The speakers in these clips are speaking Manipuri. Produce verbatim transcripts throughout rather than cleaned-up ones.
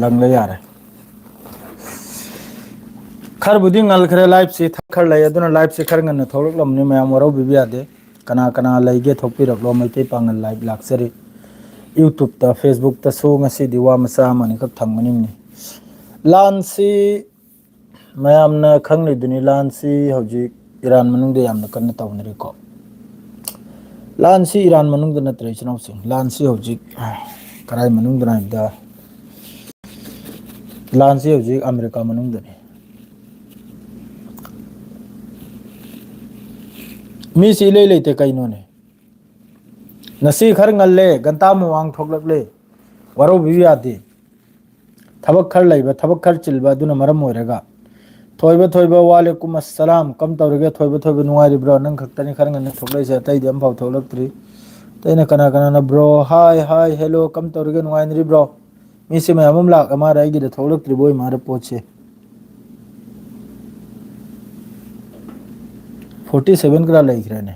ꯂꯪꯂꯦ ꯌꯥꯔꯦ꯫ ꯈꯔꯕꯨꯗꯤ ꯉꯜꯈ꯭ꯔꯦ, live ꯁꯤ ꯈꯔ ꯂꯩ, ꯑꯗꯨꯅ live ꯁꯤ ꯈꯔ ꯉꯟꯅ ꯊꯣꯛꯂꯛꯂꯝꯕꯅꯤ, ꯃꯌꯥꯝ ꯋꯥꯔꯧꯕꯤꯕ ꯌꯥꯗꯦ꯫ ꯀꯅꯥ ꯀꯅꯥ ꯂꯩꯒꯦ ꯊꯣꯛꯄꯤꯔꯛꯂꯣ, ꯃꯩꯇꯩ ꯄꯥꯉꯜ live ꯂꯥꯛꯆꯔꯤ꯫ YouTube ꯇ, Facebook ꯇꯁꯨ ꯉꯁꯤꯗꯤ ꯋꯥ ꯃꯆꯥ ꯑꯃꯅꯤꯈꯛ ꯊꯝꯒꯅꯤꯡꯅꯤ꯫ ꯂꯥꯟꯁꯤ ꯃꯌꯥꯝꯅ ꯈꯪꯂꯤꯗꯨꯅꯤ, ꯂꯥꯟꯁꯤ ꯍꯧꯖꯤꯛ ꯏꯔꯥꯟ ꯃꯅꯨꯡꯗ ꯌꯥꯝꯅ ꯀꯟꯅ ꯇꯧꯅꯔꯤꯀꯣ꯫ ꯂꯥꯟꯁꯤ ꯏꯔꯥꯟ ꯃꯅꯨꯡꯗ ꯅꯠꯇ꯭ꯔꯦ, ꯏꯆꯤꯟ ꯏꯅꯥꯎꯁꯤꯡ, ꯂꯥꯟꯁꯤ ꯍꯧꯖꯤꯛ ꯀꯔꯥꯏ ꯃꯅꯨꯡꯗꯅꯣ ꯍꯥꯏꯕꯗ, ꯂꯥꯟꯁꯤ ꯍꯧꯖꯤꯛ ꯑꯃꯦꯔꯤꯀꯥ ꯃꯅꯨꯡꯗꯅꯤ꯫ ꯃꯤꯁꯤ ꯏꯂꯩ ꯂꯩꯇꯦ, ꯀꯩꯅꯣꯅꯦ? ꯉꯁꯤ ꯈꯔ ꯉꯜꯂꯦ, ꯘꯟꯇꯥ ꯃꯃꯥꯡ ꯊꯣꯛꯂꯛꯂꯦ, ꯋꯥꯔꯧꯕꯤꯕ ꯌꯥꯗꯦ꯫ ꯊꯕꯛ ꯈꯔ ꯂꯩꯕ, ꯊꯕꯛ ꯈꯔ ꯆꯤꯟꯕ, ꯑꯗꯨꯅ ꯃꯔꯝ ꯑꯣꯏꯔꯒ꯫ ꯊꯣꯏꯕ, ꯊꯣꯏꯕ, ꯋꯥꯂꯦꯀꯨꯝ ꯑꯁꯂꯥꯝ꯫ ꯀꯝ ꯇꯧꯔꯤꯒꯦ ꯊꯣꯏꯕ, ꯊꯣꯏꯕ, ꯅꯨꯡꯉꯥꯏꯔꯤꯕ꯭ꯔꯣ? ꯅꯪ ꯈꯛꯇꯅꯤ ꯈꯔ ꯉꯟꯅ ꯊꯣꯛꯂꯛꯏꯁꯦ, ꯑꯇꯩꯗꯤ ꯑꯝꯐꯥꯎ ꯊꯣꯛꯂꯛꯇ꯭ꯔꯤ꯫ ꯑꯇꯩꯅ ꯀꯅꯥ ꯀꯅꯥꯅ? Bro, hi, hi, hello, ꯀꯝ ꯇꯧꯔꯤꯒꯦ, ꯅꯨꯡꯉꯥꯏꯅꯔꯤꯕ꯭ꯔꯣ? ꯃꯤꯁꯦ ꯃꯌꯥꯝ ꯑꯃ ꯂꯥꯛꯑ ꯃꯥꯔꯦ, ꯑꯩꯒꯤꯗ ꯊꯣꯛꯂꯛꯇ꯭ꯔꯤꯕ ꯑꯣꯏ ꯃꯥꯔꯦ ꯄꯣꯠꯁꯦ꯫ Forty seven ꯈꯔ ꯂꯩꯈ꯭ꯔꯦꯅꯦ꯫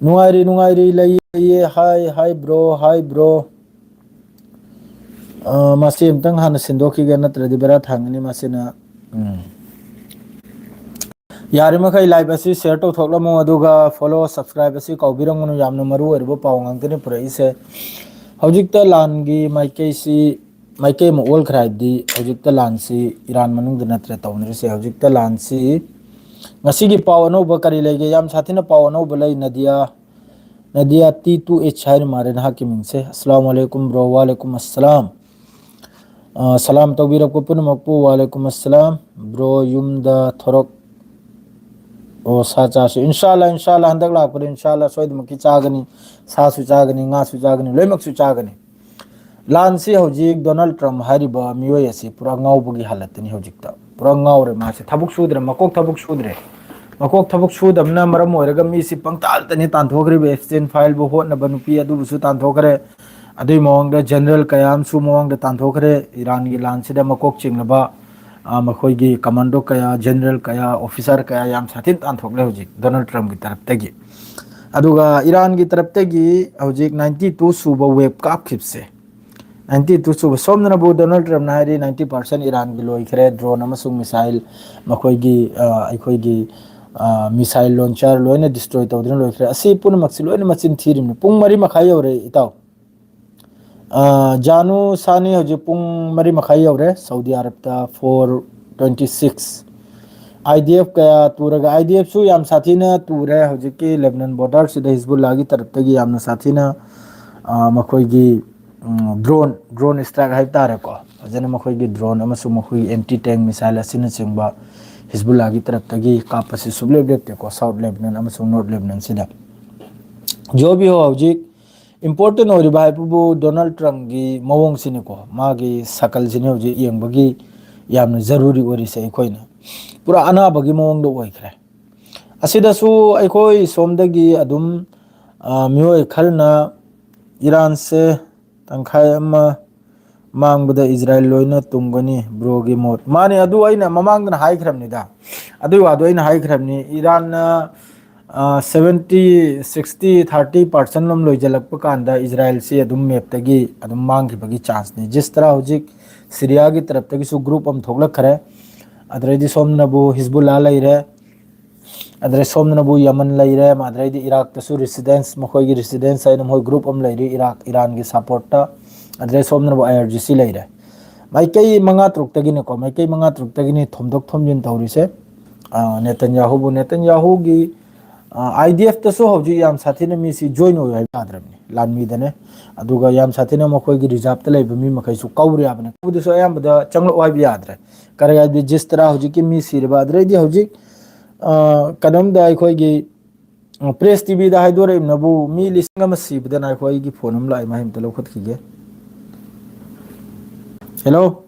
ꯅꯨꯡꯉꯥꯏꯔꯤ, ꯅꯨꯡꯉꯥꯏꯔꯤ, ꯂꯩꯌꯦ, ꯂꯩꯌꯦ, hi, hi bro, hi bro꯫ ꯑ, ꯃꯁꯤ ꯑꯝꯇꯪ ꯍꯥꯟꯅ ꯁꯤꯟꯗꯣꯛꯈꯤꯒꯦ, ꯅꯠꯇ꯭ꯔꯗꯤ ꯕꯦꯔꯥ ꯊꯥꯡꯒꯅꯤ ꯃꯁꯤꯅ꯫ ꯎꯝ꯫ ꯌꯥꯔꯤꯃꯈꯩ live ꯑꯁꯤ share ꯇꯧꯊꯣꯛꯂꯝꯃꯨ, ꯑꯗꯨꯒ follow, subscribe ꯑꯁꯤ ꯀꯥꯎꯕꯤꯔꯝꯒꯅꯨ꯫ ꯌꯥꯝꯅ ꯃꯔꯨ ꯑꯣꯏꯔꯕ ꯄꯥꯎ ꯉꯥꯛꯇꯅꯤ ꯄꯨꯔꯛꯏꯁꯦ꯫ ꯍꯧꯖꯤꯛꯇ ꯂꯥꯟꯒꯤ ꯃꯥꯏꯀꯩꯁꯤ, ꯃꯥꯏꯀꯩ ꯑꯃ ꯑꯣꯜꯈ꯭ꯔꯦ ꯍꯥꯏꯕꯗꯤ, ꯍꯧꯖꯤꯛꯇ ꯂꯥꯟꯁꯤ ꯏꯔꯥꯟ ꯃꯅꯨꯡꯗ ꯅꯠꯇ꯭ꯔꯦ ꯇꯧꯅꯔꯤꯁꯦ꯫ ꯍꯧꯖꯤꯛꯇ ꯂꯥꯟꯁꯤ, ꯉꯁꯤꯒꯤ ꯄꯥꯎ ꯑꯅꯧꯕ ꯀꯔꯤ ꯂꯩꯒꯦ? ꯌꯥꯝ ꯁꯥꯊꯤꯅ ꯄꯥꯎ ꯑꯅꯧꯕ ꯂꯩ꯫ ꯅꯗꯤꯌꯥ, ꯅꯗꯤꯌꯥ T two H ꯍꯥꯏꯔ ꯃꯥꯜꯂꯦ ꯅꯍꯥꯛꯀꯤ ꯃꯤꯡꯁꯦ꯫ ꯑꯁꯂꯥꯃꯨ ꯑꯂꯩꯀꯨꯝ bro꯫ ꯋꯥꯂꯦꯀꯨꯝ ꯑꯁꯂꯥꯝ꯫ ꯑ, ꯁꯂꯥꯝ ꯇꯧꯕꯤꯔꯛꯄ ꯄꯨꯝꯅꯃꯛꯄꯨ ꯋꯥꯂꯦꯀꯨꯝ ꯑꯁꯂꯥꯝ꯫ Bro, ꯌꯨꯝꯗ ꯊꯣꯔꯛ-, ꯑꯣ, ꯁꯥ ꯆꯥꯁꯤ꯫ ꯏꯟꯁꯥꯜꯂꯥ, ꯏꯟꯁꯥꯜꯂꯥ, ꯍꯟꯗꯛ ꯂꯥꯛꯄꯗ ꯏꯟꯁꯥꯜꯂꯥ ꯁꯣꯏꯗꯅꯃꯛꯀꯤ ꯆꯥꯒꯅꯤ꯫ ꯁꯥꯁꯨ ꯆꯥꯒꯅꯤ, ꯉꯥꯁꯨ ꯆꯥꯒꯅꯤ, ꯂꯣꯏꯅꯃꯛꯁꯨ ꯆꯥꯒꯅꯤ꯫ ꯂꯥꯟꯁꯤ ꯍꯧꯖꯤꯛ ꯗꯣꯅꯥꯜꯗ ꯇ꯭ꯔꯝꯞ ꯍꯥꯏꯔꯤꯕ ꯃꯤꯑꯣꯏ ꯑꯁꯤ ꯄꯨꯔꯥ ꯉꯥꯎꯕꯒꯤ ꯍꯥꯂꯠꯇꯅꯤ ꯍꯧꯖꯤꯛꯇ꯫ ꯄꯨꯔꯥ ꯉꯥꯎꯔꯦ ꯃꯥꯁꯦ꯫ ꯊꯕꯛ ꯁꯨꯗ꯭ꯔꯦ, ꯃꯀꯣꯛ ꯊꯕꯛ ꯁꯨꯗ꯭ꯔꯦ꯫ ꯃꯀꯣꯛ ꯊꯕꯛ ꯁꯨꯗꯕꯅ ꯃꯔꯝ ꯑꯣꯏꯔꯒ ꯃꯤꯁꯤ ꯄꯪꯇꯥꯜꯇꯅꯤ ꯇꯥꯟꯊꯣꯛꯈ꯭ꯔꯤꯕ꯫ Epstein file ꯕꯨ ꯍꯣꯠꯅꯕ ꯅꯨꯄꯤ ꯑꯗꯨꯕꯨꯁꯨ ꯇꯥꯟꯊꯣꯛꯈ꯭ꯔꯦ꯫ ꯑꯗꯨꯒꯤ ꯃꯑꯣꯡꯗ ꯖꯦꯅꯔꯦꯜ ꯀꯌꯥ ꯑꯃꯁꯨ ꯃꯃꯥꯡꯗ ꯇꯥꯟꯊꯣꯛꯈ꯭ꯔꯦ꯫ ꯏꯔꯥꯟꯒꯤ ꯂꯥꯟꯁꯤꯗ ꯃꯀꯣꯛ ꯆꯤꯡꯂꯕ, ꯑ, ꯃꯈꯣꯏꯒꯤ ꯀꯃꯥꯟꯗꯣ ꯀꯌꯥ, ꯖꯦꯅꯔꯦꯜ ꯀꯌꯥ, ꯑꯣꯐꯤꯁꯥꯔ ꯀꯌꯥ ꯌꯥꯝ ꯁꯥꯊꯤꯅ ꯇꯥꯟꯊꯣꯛꯂꯦ ꯍꯧꯖꯤꯛ ꯗꯣꯅꯥꯜꯗ ꯇ꯭ꯔꯝꯞꯀꯤ ꯇꯔꯞꯇꯒꯤ꯫ ꯑꯗꯨꯒ ꯏꯔꯥꯟꯒꯤ ꯇꯔꯞꯇꯒꯤ ꯍꯧꯖꯤꯛ ninety two ꯁꯨꯕ wave ꯀꯥꯞꯈꯤꯕꯁꯦ, ꯅꯥꯏꯟꯇꯤ ꯇꯨ ꯁꯨꯕ꯫ ꯁꯣꯝꯗꯅꯕꯨ ꯗꯣꯅꯥꯜꯗ ꯇ꯭ꯔꯝꯞꯅ ꯍꯥꯏꯔꯤ, "ꯅꯥꯏꯟꯇꯤ ꯄꯥꯔꯁꯦꯟ ꯏꯔꯥꯟꯒꯤ ꯂꯣꯏꯈ꯭ꯔꯦ, ꯗ꯭ꯔꯣꯟ ꯑꯃꯁꯨꯡ ꯃꯤꯁꯥꯏꯜ, ꯃꯈꯣꯏꯒꯤ, ꯑ, ꯑꯩꯈꯣꯏꯒꯤ, ꯑ, ꯃꯤꯁꯥꯏꯜ ꯂꯣꯟꯆꯔ ꯂꯣꯏꯅ ꯗꯤꯁꯇ꯭ꯔꯣꯏ ꯇꯧꯗꯨꯅ ꯂꯣꯏꯈ꯭ꯔꯦ"꯫ ꯑꯁꯤ ꯄꯨꯝꯅꯃꯛꯁꯤ ꯂꯣꯏꯅ ꯃꯆꯤꯟ ꯊꯤꯔꯤꯕꯅꯤ꯫ ꯄꯨꯡ ꯃꯔꯤ ꯃꯈꯥꯏ ꯌꯧꯔꯦ, ꯏꯇꯥꯎ꯫ ꯑ, ꯖꯥꯅꯨ ꯁꯥꯅꯤ ꯍꯧꯖꯤꯛ ꯄꯨꯡ ꯃꯔꯤ ꯃꯈꯥꯏ ꯌꯧꯔꯦ, ꯁꯥꯎꯗꯤ ꯑꯔꯕꯇ ꯐꯣꯔ ꯇ꯭ꯋꯦꯟꯇꯤ ꯁꯤꯛꯁ꯫ IDF ꯀꯌꯥ ꯇꯨꯔꯒ, IDF ꯁꯨ ꯌꯥꯝ ꯁꯥꯊꯤꯅ ꯇꯨꯔꯦ꯫ ꯍꯧꯖꯤꯛꯀꯤ ꯂꯦꯕꯅꯟ ꯕꯣꯔꯗꯔꯁꯤꯗ ꯍꯤꯖꯕꯨꯜꯂꯥꯒꯤ ꯇꯔꯞꯇꯒꯤ ꯌꯥꯝꯅ ꯁꯥꯊꯤꯅ, ꯑ, ꯃꯈꯣꯏꯒꯤ, ꯎꯝ, ꯗ꯭ꯔꯣꯟ, ꯗ꯭ꯔꯣꯟ ꯏꯁꯇ꯭ꯔꯥꯏꯛ ꯍꯥꯏꯕ ꯇꯥꯔꯦꯀꯣ, ꯐꯖꯅ ꯃꯈꯣꯏꯒꯤ ꯗ꯭ꯔꯣꯟ ꯑꯃꯁꯨꯡ ꯃꯈꯣꯏꯒꯤ ꯑꯦꯟꯇꯤ ꯇꯦꯡ ꯃꯤꯁꯥꯏꯜ ꯑꯁꯤꯅꯆꯤꯡꯕ ꯍꯤꯖꯕꯨꯜꯂꯥꯒꯤ ꯇꯔꯞꯇꯒꯤ ꯀꯥꯞꯄꯁꯤ ꯁꯨꯡꯂꯦꯞ ꯂꯦꯞꯇꯦꯀꯣ, ꯁꯥꯎꯠ ꯂꯦꯕꯅꯟ ꯑꯃꯁꯨꯡ ꯅꯣꯔꯠ ꯂꯦꯕꯅꯟꯁꯤꯗ꯫ ꯖꯣꯕꯤ ꯍꯣ ꯍꯧꯖꯤꯛ ꯏꯝꯄꯣꯔꯇꯦꯟ ꯑꯣꯏꯔꯤꯕ ꯍꯥꯏꯕꯕꯨ ꯗꯣꯅꯥꯜꯗ ꯇ꯭ꯔꯝꯞꯀꯤ ꯃꯑꯣꯡꯁꯤꯅꯤꯀꯣ, ꯃꯥꯒꯤ ꯁꯀꯜꯁꯤꯅꯤ ꯍꯧꯖꯤꯛ ꯌꯦꯡꯕꯒꯤ ꯌꯥꯝꯅ ꯖꯔꯨꯔꯤ ꯑꯣꯏꯔꯤꯁꯦ ꯑꯩꯈꯣꯏꯅ꯫ ꯄꯨꯔꯥ ꯑꯅꯥꯕꯒꯤ ꯃꯑꯣꯡꯗ ꯑꯣꯏꯈ꯭ꯔꯦ꯫ ꯑꯁꯤꯗꯁꯨ ꯑꯩꯈꯣꯏ ꯁꯣꯝꯗꯒꯤ ꯑꯗꯨꯝ, ꯑ, ꯃꯤꯑꯣꯏ ꯈꯔꯅ ꯏꯔꯥꯟꯁꯦ ꯇꯪꯈꯥꯏ ꯑꯃ ꯃꯥꯡꯕꯗ ꯏꯖꯔꯥꯏꯜ ꯂꯣꯏꯅ ꯇꯨꯝꯒꯅꯤ, ꯕ꯭ꯔꯣꯒꯤ ꯃꯣꯠ꯫ ꯃꯥꯅꯦ, ꯑꯗꯨ ꯑꯩꯅ ꯃꯃꯥꯡꯗꯅ ꯍꯥꯏꯈ꯭ꯔꯕꯅꯤꯗ, ꯑꯗꯨꯒꯤ ꯋꯥꯗꯣ ꯑꯩꯅ ꯍꯥꯏꯈ꯭ꯔꯕꯅꯤ꯫ ꯏꯔꯥꯟꯅ, ꯑ, ꯁꯚꯦꯟꯇꯤ, ꯁꯤꯛꯁꯇꯤ, ꯊꯥꯔꯇꯤ ꯄꯥꯔꯁꯦꯟ ꯂꯣꯝ ꯂꯣꯏꯁꯤꯜꯂꯛꯄ ꯀꯥꯟꯗ ꯏꯖꯔꯥꯏꯜꯁꯤ ꯑꯗꯨꯝ ꯃꯦꯞꯇꯒꯤ ꯑꯗꯨꯝ ꯃꯥꯡꯈꯤꯕꯒꯤ ꯆꯥꯟꯁꯅꯤ꯫ ꯖꯤꯁ ꯇꯔꯥ ꯍꯧꯖꯤꯛ ꯁꯤꯔꯤꯌꯥꯒꯤ ꯇꯔꯞꯇꯒꯤꯁꯨ ꯒ꯭ꯔꯨꯞ ꯑꯃ ꯊꯣꯛꯂꯛꯈ꯭ꯔꯦ꯫ ꯑꯗꯨꯗꯩꯗꯤ ꯁꯣꯝꯅꯕꯨ ꯍꯤꯖꯕꯨꯜꯂꯥ ꯂꯩꯔꯦ, ꯑꯗꯨꯗꯩ ꯁꯣꯝꯗꯅꯕꯨ ꯌꯃꯟ ꯂꯩꯔꯦ, ꯑꯗꯨꯗꯩꯗꯤ ꯏꯔꯥꯛꯇꯁꯨ ꯔꯤꯁꯤꯗꯦꯟꯁ, ꯃꯈꯣꯏꯒꯤ ꯔꯤꯁꯤꯗꯦꯟꯁ ꯍꯥꯏꯅ ꯃꯈꯣꯏ ꯒ꯭ꯔꯨꯞ ꯑꯃ ꯂꯩꯔꯤ ꯏꯔꯥꯛ, ꯏꯔꯥꯟꯒꯤ ꯁꯄꯣꯔꯠꯇ꯫ ꯑꯗꯨꯗꯩ ꯁꯣꯝꯗꯅꯕꯨ IRGC ꯂꯩꯔꯦ꯫ ꯃꯥꯏꯀꯩ ꯃꯉꯥ ꯇꯔꯨꯛꯇꯒꯤꯅꯤꯀꯣ, ꯃꯥꯏꯀꯩ ꯃꯉꯥ ꯇꯔꯨꯛꯇꯒꯤꯅꯤ ꯊꯣꯝꯗꯣꯛ ꯊꯣꯝꯖꯤꯟ ꯇꯧꯔꯤꯁꯦ꯫ ꯑ, ꯅꯦꯇꯟꯌꯥꯍꯨꯕꯨ, ꯅꯦꯇꯟꯌꯥꯍꯨꯒꯤ, ꯑ, IDFꯇꯁꯨ ꯍꯧꯖꯤꯛ ꯌꯥꯝ ꯁꯥꯊꯤꯅ ꯃꯤꯁꯤ ꯖꯣꯏꯟ ꯑꯣꯏꯌꯨ ꯍꯥꯏꯕ ꯌꯥꯗ꯭ꯔꯕꯅꯤ, ꯂꯥꯟꯃꯤꯗꯅꯦ꯫ ꯑꯗꯨꯒ ꯌꯥꯝ ꯁꯥꯊꯤꯅ ꯃꯈꯣꯏꯒꯤ ꯔꯤꯖꯥꯕꯇ ꯂꯩꯕ ꯃꯤ ꯃꯈꯩꯁꯨ ꯀꯧꯔꯦ ꯍꯥꯏꯕꯅꯤ꯫ ꯀꯧꯕꯗꯁꯨ ꯑꯌꯥꯝꯕꯗ ꯆꯪꯂꯛꯑꯣ ꯍꯥꯏꯕ ꯌꯥꯗ꯭ꯔꯦ꯫ ꯀꯔꯤ ꯍꯥꯏꯗꯤ ꯖꯤꯁ ꯇꯔꯥ ꯍꯧꯖꯤꯛꯀꯤ ꯃꯤ ꯁꯤꯔꯤꯕ, ꯑꯗꯨꯗꯩꯗꯤ ꯍꯧꯖꯤꯛ, ꯑ, ꯀꯩꯅꯣꯝꯗ ꯑꯩꯈꯣꯏꯒꯤ, ꯑ, ꯄ꯭ꯔꯦꯁ ꯇꯤꯚꯤꯗ ꯍꯥꯏꯗꯣꯔꯛꯏꯕꯅꯕꯨ ꯃꯤ ꯂꯤꯁꯤꯡ ꯑꯃ ꯁꯤꯕꯗ ꯉꯥꯏꯈꯣ, ꯑꯩꯒꯤ ꯐꯣꯟ ꯑꯃ ꯂꯥꯛꯑꯦ, ꯃꯥꯏ ꯑꯝꯇ ꯂꯧꯈꯠꯈꯤꯒꯦ꯫ ꯍꯦꯜꯂꯣ꯫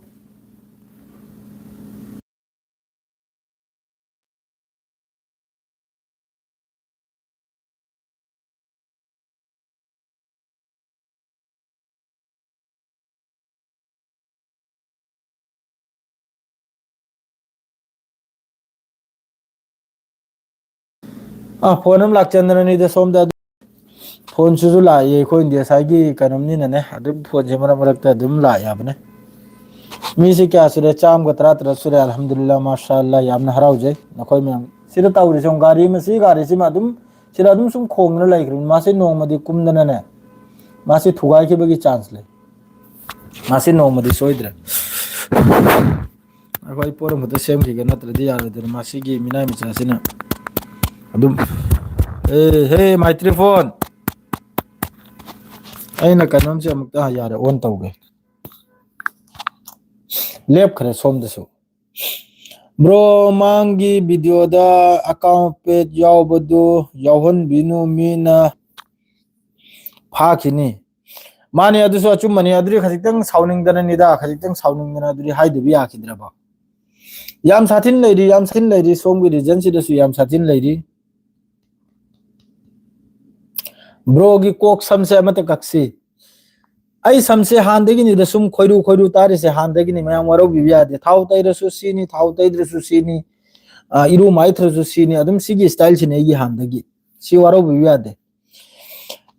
ꯑꯥ, ꯐꯣꯟ ꯑꯃ ꯂꯥꯛꯆꯟꯗꯅꯅꯤꯗ ꯁꯣꯝꯗ꯫ ꯐꯣꯟꯁꯤꯁꯨ ꯂꯥꯛꯏ, ꯑꯩꯈꯣꯏ ꯏꯟꯗꯤꯌꯥ ꯁꯥꯏꯒꯤ ꯀꯩꯅꯣꯝꯅꯤꯅꯅꯦ, ꯑꯗꯨꯝ ꯐꯣꯟꯁꯦ ꯃꯔꯛ ꯃꯔꯛꯇ ꯑꯗꯨꯝ ꯂꯥꯛꯑꯦ ꯍꯥꯏꯕꯅꯦ꯫ ꯃꯤꯁꯦ ꯀꯌꯥ ꯁꯨꯔꯦ? ꯆꯥꯝꯃꯒ ꯇꯔꯥ ꯇꯔꯨꯛ ꯁꯨꯔꯦ꯫ ꯑꯜꯍꯝꯗꯨꯂꯤꯜꯂꯥ, ꯃꯥꯁꯥ ꯑꯜꯂꯥ, ꯌꯥꯝꯅ ꯍꯔꯥꯎꯖꯩ ꯅꯈꯣꯏ ꯃꯌꯥꯝ꯫ ꯁꯤꯗ ꯇꯧꯔꯤꯁꯦ ꯌꯦꯡꯉꯨ, ꯒꯥꯔꯤ ꯃꯁꯤ ꯒꯥꯔꯤꯁꯤꯃ ꯑꯗꯨꯝ ꯁꯤꯗ ꯑꯗꯨꯝ ꯁꯨꯝ ꯈꯣꯡꯗꯅ ꯂꯩꯈ꯭ꯔꯕꯅꯤ꯫ ꯃꯥꯁꯤ ꯅꯣꯡꯃꯗꯤ ꯀꯨꯝꯗꯅꯅꯦ, ꯃꯥꯁꯤ ꯊꯨꯒꯥꯏꯈꯤꯕꯒꯤ ꯆꯥꯟꯁ ꯂꯩ꯫ ꯃꯥꯁꯤ ꯅꯣꯡꯃꯗꯤ ꯁꯣꯏꯗ꯭ꯔꯦ꯫ ꯑꯩꯈꯣꯏ ꯄꯣꯠ ꯑꯃꯈꯛꯇ ꯁꯦꯝꯈꯤꯒꯦ, ꯅꯠꯇ꯭ꯔꯗꯤ ꯌꯥꯔꯣꯏꯗꯣꯏꯅꯤ ꯃꯁꯤꯒꯤ ꯃꯤꯅꯥꯏ ꯃꯆꯥꯁꯤꯅ꯫ ꯑꯗꯨꯝ, ꯑꯦ ꯍꯦ, ꯃꯥꯏꯇ꯭ꯔꯤ ꯐꯣꯟ꯫ ꯑꯩꯅ ꯀꯩꯅꯣꯝꯁꯦ ꯑꯃꯨꯛꯇ, ꯌꯥꯔꯦ, ꯑꯣꯟ ꯇꯧꯒꯦ꯫ ꯂꯦꯞꯈ꯭ꯔꯦ ꯁꯣꯝꯗꯁꯨ꯫ ꯕ꯭ꯔꯣ, ꯃꯥꯡꯒꯤ ꯚꯤꯗꯤꯑꯣꯗ ꯑꯦꯀꯥꯎꯟ ꯄꯦꯠ ꯌꯥꯎꯕꯗꯨ ꯌꯥꯎꯍꯟꯕꯤꯅꯨ, ꯃꯤꯅ ꯐꯥꯈꯤꯅꯤ꯫ ꯃꯥꯅꯦ, ꯑꯗꯨꯁꯨ ꯑꯆꯨꯝꯕꯅꯤ꯫ ꯑꯗꯨꯗꯤ ꯈꯖꯤꯛꯇꯪ ꯁꯥꯎꯅꯤꯡꯗꯅꯅꯤꯗ, ꯈꯖꯤꯛꯇꯪ ꯁꯥꯎꯅꯤꯡꯗꯅ ꯑꯗꯨꯗꯤ ꯍꯥꯏꯗꯕ ꯌꯥꯈꯤꯗ꯭ꯔꯕ? ꯌꯥꯝ ꯁꯥꯊꯤꯅ ꯂꯩꯔꯤ, ꯌꯥꯝ ꯁꯥꯊꯤꯅ ꯂꯩꯔꯤ꯫ ꯁꯣꯝꯒꯤ ꯔꯤꯖꯟꯁꯤꯗꯁꯨ ꯌꯥꯝ ꯁꯥꯊꯤꯅ ꯂꯩꯔꯤ꯫ ꯕ꯭ꯔꯣꯒꯤ ꯀꯣꯛ ꯁꯝꯁꯦ ꯑꯃꯠꯇ ꯀꯛꯁꯤ꯫ ꯑꯩ ꯁꯝꯁꯦ ꯍꯥꯟꯗꯒꯤꯅꯤꯗ ꯁꯨꯝ ꯈꯣꯏꯔꯨ ꯈꯣꯏꯔꯨ ꯇꯥꯔꯤꯁꯦ, ꯍꯥꯟꯗꯒꯤꯅꯤ꯫ ꯃꯌꯥꯝ ꯋꯥꯔꯧꯕꯤꯕ ꯌꯥꯗꯦ꯫ ꯊꯥꯎ ꯇꯩꯔꯁꯨ ꯁꯤꯅꯤ, ꯊꯥꯎ ꯇꯩꯗ꯭ꯔꯁꯨ ꯁꯤꯅꯤ, ꯑ, ꯏꯔꯨ ꯃꯥꯏꯊ꯭ꯔꯁꯨ ꯁꯤꯅꯤ꯫ ꯑꯗꯨꯝ ꯁꯤꯒꯤ ꯁ꯭ꯇꯥꯏꯜꯁꯤꯅꯤ ꯑꯩꯒꯤ ꯍꯥꯟꯗꯒꯤ꯫ ꯁꯤ ꯋꯥꯔꯧꯕꯤꯕ ꯌꯥꯗꯦ꯫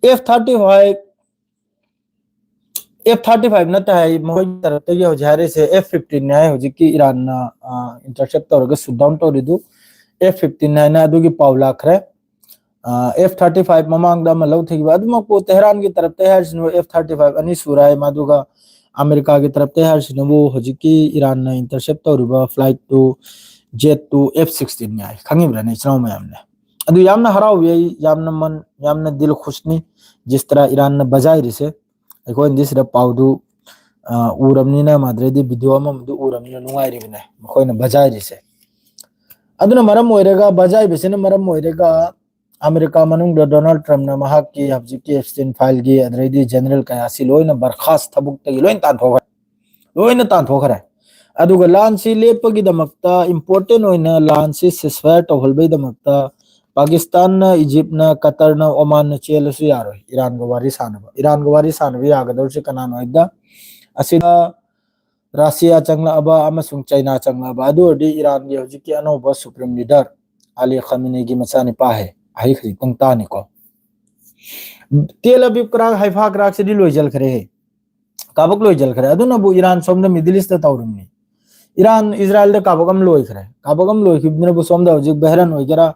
F thirty five, F thirty five ꯅꯠꯇꯦ ꯍꯥꯏ, ꯃꯈꯣꯏꯒꯤ ꯇꯔꯞꯇꯒꯤ ꯍꯧꯖꯤꯛ ꯍꯥꯏꯔꯤꯁꯦ ꯑꯦꯐ ꯐꯤꯐꯇꯤꯟ ꯍꯥꯏ꯫ ꯍꯧꯖꯤꯛꯀꯤ ꯏꯔꯥꯟꯅ, ꯑ, ꯏꯟꯇꯔꯁꯦꯞ ꯇꯧꯔꯒ ꯁꯨꯠ ꯗꯥꯎꯟ ꯇꯧꯔꯤꯗꯨ ꯑꯦꯐ ꯐꯤꯐꯇꯤꯟ ꯍꯥꯏꯅ ꯑꯗꯨꯒꯤ ꯄꯥꯎ ꯂꯥꯛꯈ꯭ꯔꯦ꯫ ꯑ, ꯑꯦꯐ ꯊꯥꯔꯇꯤ ꯐꯥꯏꯚ ꯃꯃꯥꯡꯗ ꯑꯃ ꯂꯧꯊꯈꯤꯕ ꯑꯗꯨꯃꯛꯄꯨ ꯇꯦꯍꯔꯥꯟꯒꯤ ꯇꯔꯞꯇ ꯍꯥꯏꯔꯤꯁꯤꯅꯕꯨ ꯑꯦꯐ ꯊꯥꯔꯇꯤ ꯐꯥꯏꯚ ꯑꯅꯤ ꯁꯨꯔꯦ ꯍꯥꯏ, ꯃꯗꯨꯒ ꯑꯃꯦꯔꯤꯀꯥꯒꯤ ꯇꯔꯞꯇ ꯍꯥꯏꯔꯤꯁꯤꯅꯕꯨ ꯍꯧꯖꯤꯛꯀꯤ ꯏꯔꯥꯟꯅ ꯏꯟꯇꯔꯁꯦꯞ ꯇꯧꯔꯤꯕ ꯐ꯭ꯂꯥꯏꯠꯇꯨ, ꯖꯦꯠꯇꯨ ꯑꯦꯐ ꯁꯤꯛꯁꯇꯤꯟ ꯍꯥꯏ꯫ ꯈꯪꯉꯤꯕ꯭ꯔꯥꯅꯦ ꯏꯆꯤꯟ ꯏꯅꯥꯎ ꯃꯌꯥꯝꯅ? ꯑꯗꯨ ꯌꯥꯝꯅ ꯍꯔꯥꯎꯏ ꯑꯩ, ꯌꯥꯝꯅ ꯃꯟ-, ꯌꯥꯝꯅ ꯗꯤꯜ ꯈꯨꯁꯅꯤ꯫ ꯖꯤꯁ ꯇꯔꯥ ꯏꯔꯥꯟꯅ ꯕꯖꯥꯏꯔꯤꯁꯦ꯫ ꯑꯩꯈꯣꯏꯅꯗꯤ ꯁꯤꯗ ꯄꯥꯎꯗꯨ, ꯑ, ꯎꯔꯕꯅꯤꯅ, ꯃꯥꯗ꯭ꯔꯦꯗꯤ ꯚꯤꯗꯤꯑꯣ ꯑꯃꯃꯗꯨ ꯎꯔꯕꯅꯤꯅ ꯅꯨꯡꯉꯥꯏꯔꯤꯕꯅꯦ ꯃꯈꯣꯏꯅ ꯕꯖꯥꯏꯔꯤꯁꯦ꯫ ꯑꯗꯨꯅ ꯃꯔꯝ ꯑꯣꯏꯔꯒ, ꯕꯖꯥꯏꯕꯁꯤꯅ ꯃꯔꯝ ꯑꯣꯏꯔꯒ ꯑꯃꯦꯔꯤꯀꯥ ꯃꯅꯨꯡꯗ ꯗꯣꯅꯥꯜꯗ ꯇ꯭ꯔꯝꯞꯅ ꯃꯍꯥꯛꯀꯤ ꯍꯧꯖꯤꯛꯀꯤ ꯑꯦꯞꯁꯇꯤꯟ ꯐꯥꯏꯜꯒꯤ, ꯑꯗꯩꯗꯤ ꯖꯦꯅꯔꯦꯜ ꯀꯌꯥꯁꯤ ꯂꯣꯏꯅ ꯕꯔꯈꯥꯁ ꯊꯕꯛꯇꯒꯤ ꯂꯣꯏꯅ ꯇꯥꯟꯊꯣꯛꯈ꯭ꯔꯦ, ꯂꯣꯏꯅ ꯇꯥꯟꯊꯣꯛꯈ꯭ꯔꯦ꯫ ꯑꯗꯨꯒ ꯂꯥꯟꯁꯤ ꯂꯦꯞꯄꯒꯤꯗꯃꯛꯇ ꯏꯝꯄꯣꯔꯇꯦꯟ ꯑꯣꯏꯅ ꯂꯥꯟꯁꯤ ꯁꯤꯁꯐꯥꯌꯔ ꯇꯧꯍꯟꯕꯒꯤꯗꯃꯛꯇ ꯄꯥꯀꯤꯁꯇꯥꯟꯅ, ꯏꯖꯤꯞꯅ, ꯀꯇꯔꯅ, ꯑꯣꯃꯥꯟꯅ ꯆꯦꯜꯂꯁꯨ ꯌꯥꯔꯣꯏ ꯏꯔꯥꯟꯒ ꯋꯥꯔꯤ ꯁꯥꯟꯅꯕ꯫ ꯏꯔꯥꯟꯒ ꯋꯥꯔꯤ ꯁꯥꯟꯅꯕ ꯌꯥꯒꯗꯧꯔꯤꯁꯦ ꯀꯅꯥꯅꯣ ꯍꯥꯏꯕꯗ, ꯑꯁꯤꯗ ꯔꯁꯤꯌꯥ ꯆꯪꯂꯛꯑꯕ ꯑꯃꯁꯨꯡ ꯆꯩꯅꯥ ꯆꯪꯂꯛꯑꯕ, ꯑꯗꯨ ꯑꯣꯏꯔꯗꯤ ꯏꯔꯥꯟꯒꯤ ꯍꯧꯖꯤꯛꯀꯤ ꯑꯅꯧꯕ ꯁꯨꯄ꯭ꯔꯤꯝ ꯂꯤꯗꯔ ꯑꯂꯤ ꯈꯥꯃꯤꯅꯤꯒꯤ ꯃꯆꯥꯅꯤꯄꯥ ꯍꯦ, ꯑꯍꯩ ꯈꯖꯤꯛꯇꯪ ꯇꯥꯅꯤꯀꯣ꯫ ꯇꯦꯜ ꯑꯕꯤꯕ ꯀ꯭ꯔꯥꯛ, ꯍꯥꯏꯐꯥ ꯀ꯭ꯔꯥꯛꯁꯤꯗꯤ ꯂꯣꯏꯁꯤꯜꯈ꯭ꯔꯦ, ꯀꯥꯕꯛ ꯂꯣꯏꯁꯤꯜꯈ꯭ꯔꯦ꯫ ꯑꯗꯨꯅꯕꯨ ꯏꯔꯥꯟ ꯁꯣꯝꯗ ꯃꯤꯗꯜ ꯏꯁꯇ ꯇꯧꯔꯤꯕꯅꯤ꯫ ꯏꯔꯥꯟ ꯏꯖꯔꯥꯏꯜꯗ ꯀꯥꯕꯛ ꯑꯃ ꯂꯣꯏꯈ꯭ꯔꯦ꯫ ꯀꯥꯕꯛ ꯑꯃ ꯂꯣꯏꯈꯤꯕꯗꯨꯅꯕꯨ ꯁꯣꯝꯗ ꯍꯧꯖꯤꯛ ꯕꯍꯔꯟ ꯑꯣꯏꯒꯦꯔꯥ,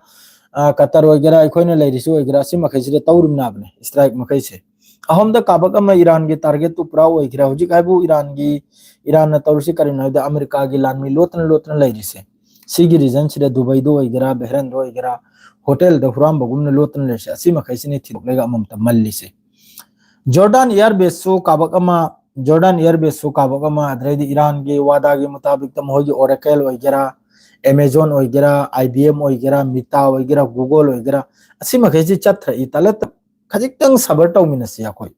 ꯑ, ꯀꯇꯔ ꯑꯣꯏꯒꯦꯔꯥ, ꯑꯩꯈꯣꯏꯅ ꯂꯩꯔꯤꯁꯤ ꯑꯣꯏꯒꯦꯔꯥ, ꯑꯁꯤ ꯃꯈꯩꯁꯤꯗ ꯇꯧꯔꯤꯕꯅꯦ ꯏꯁꯇ꯭ꯔꯥꯏꯛ ꯃꯈꯩꯁꯦ꯫ ꯑꯍꯨꯝꯗ ꯀꯥꯕꯛ ꯑꯃ ꯏꯔꯥꯟꯒꯤ ꯇꯥꯔꯒꯦꯠꯇꯨ ꯄꯨꯔꯥ ꯑꯣꯏꯈ꯭ꯔꯦ꯫ ꯍꯧꯖꯤꯛ ꯍꯥꯏꯕꯨ ꯏꯔꯥꯟꯒꯤ, ꯏꯔꯥꯟꯅ ꯇꯧꯔꯤꯁꯤ ꯀꯔꯤꯅꯣ ꯍꯥꯏꯕꯗ ꯑꯃꯦꯔꯤꯀꯥꯒꯤ ꯂꯥꯟꯃꯤ ꯂꯣꯠꯇꯅ ꯂꯣꯠꯇꯅ ꯂꯩꯔꯤꯁꯦ꯫ ꯁꯤꯒꯤ ꯔꯤꯖꯟꯁꯤꯗ ꯗꯨꯕꯩꯗ ꯑꯣꯏꯒꯦꯔꯥ, ꯕꯍꯔꯟꯗ ꯑꯣꯏꯒꯦꯔꯥ, ꯍꯣꯇꯦꯜꯗ ꯍꯨꯔꯥꯟꯕꯒꯨꯝꯅ ꯂꯣꯠꯇꯅ ꯂꯩꯔꯤꯁꯦ꯫ ꯑꯁꯤ ꯃꯈꯩꯁꯤꯅꯤ ꯊꯤꯗꯣꯛꯂꯒ ꯑꯃꯃꯝꯇ ꯃꯜꯂꯤꯁꯦ꯫ ꯖꯣꯔꯗꯥꯟ ꯏꯌꯥꯔꯕꯦꯁꯁꯨ ꯀꯥꯕꯛ ꯑꯃ, ꯖꯣꯔꯗꯥꯟ ꯏꯌꯥꯔꯕꯦꯁꯁꯨ ꯀꯥꯕꯛ ꯑꯃ, ꯑꯗꯩꯗꯤ ꯏꯔꯥꯟꯒꯤ ꯋꯥꯗꯥꯒꯤ ꯃꯨꯇꯥꯕꯤꯛꯇ ꯃꯈꯣꯏꯒꯤ Oracle ꯑꯣꯏꯒꯦꯔꯥ, Amazon ꯑꯣꯏꯒꯦꯔꯥ, I B M ꯑꯣꯏꯒꯦꯔꯥ, Meta ꯑꯣꯏꯒꯦꯔꯥ, Google ꯑꯣꯏꯒꯦꯔꯥ, ꯑꯁꯤ ꯃꯈꯩꯁꯤ ꯆꯠꯊꯔꯛꯏ꯫ ꯇꯂꯠꯇ ꯈꯖꯤꯛꯇꯪ ꯁꯕꯔ ꯇꯧꯃꯤꯟꯅꯁꯤ ꯑꯩꯈꯣꯏ꯫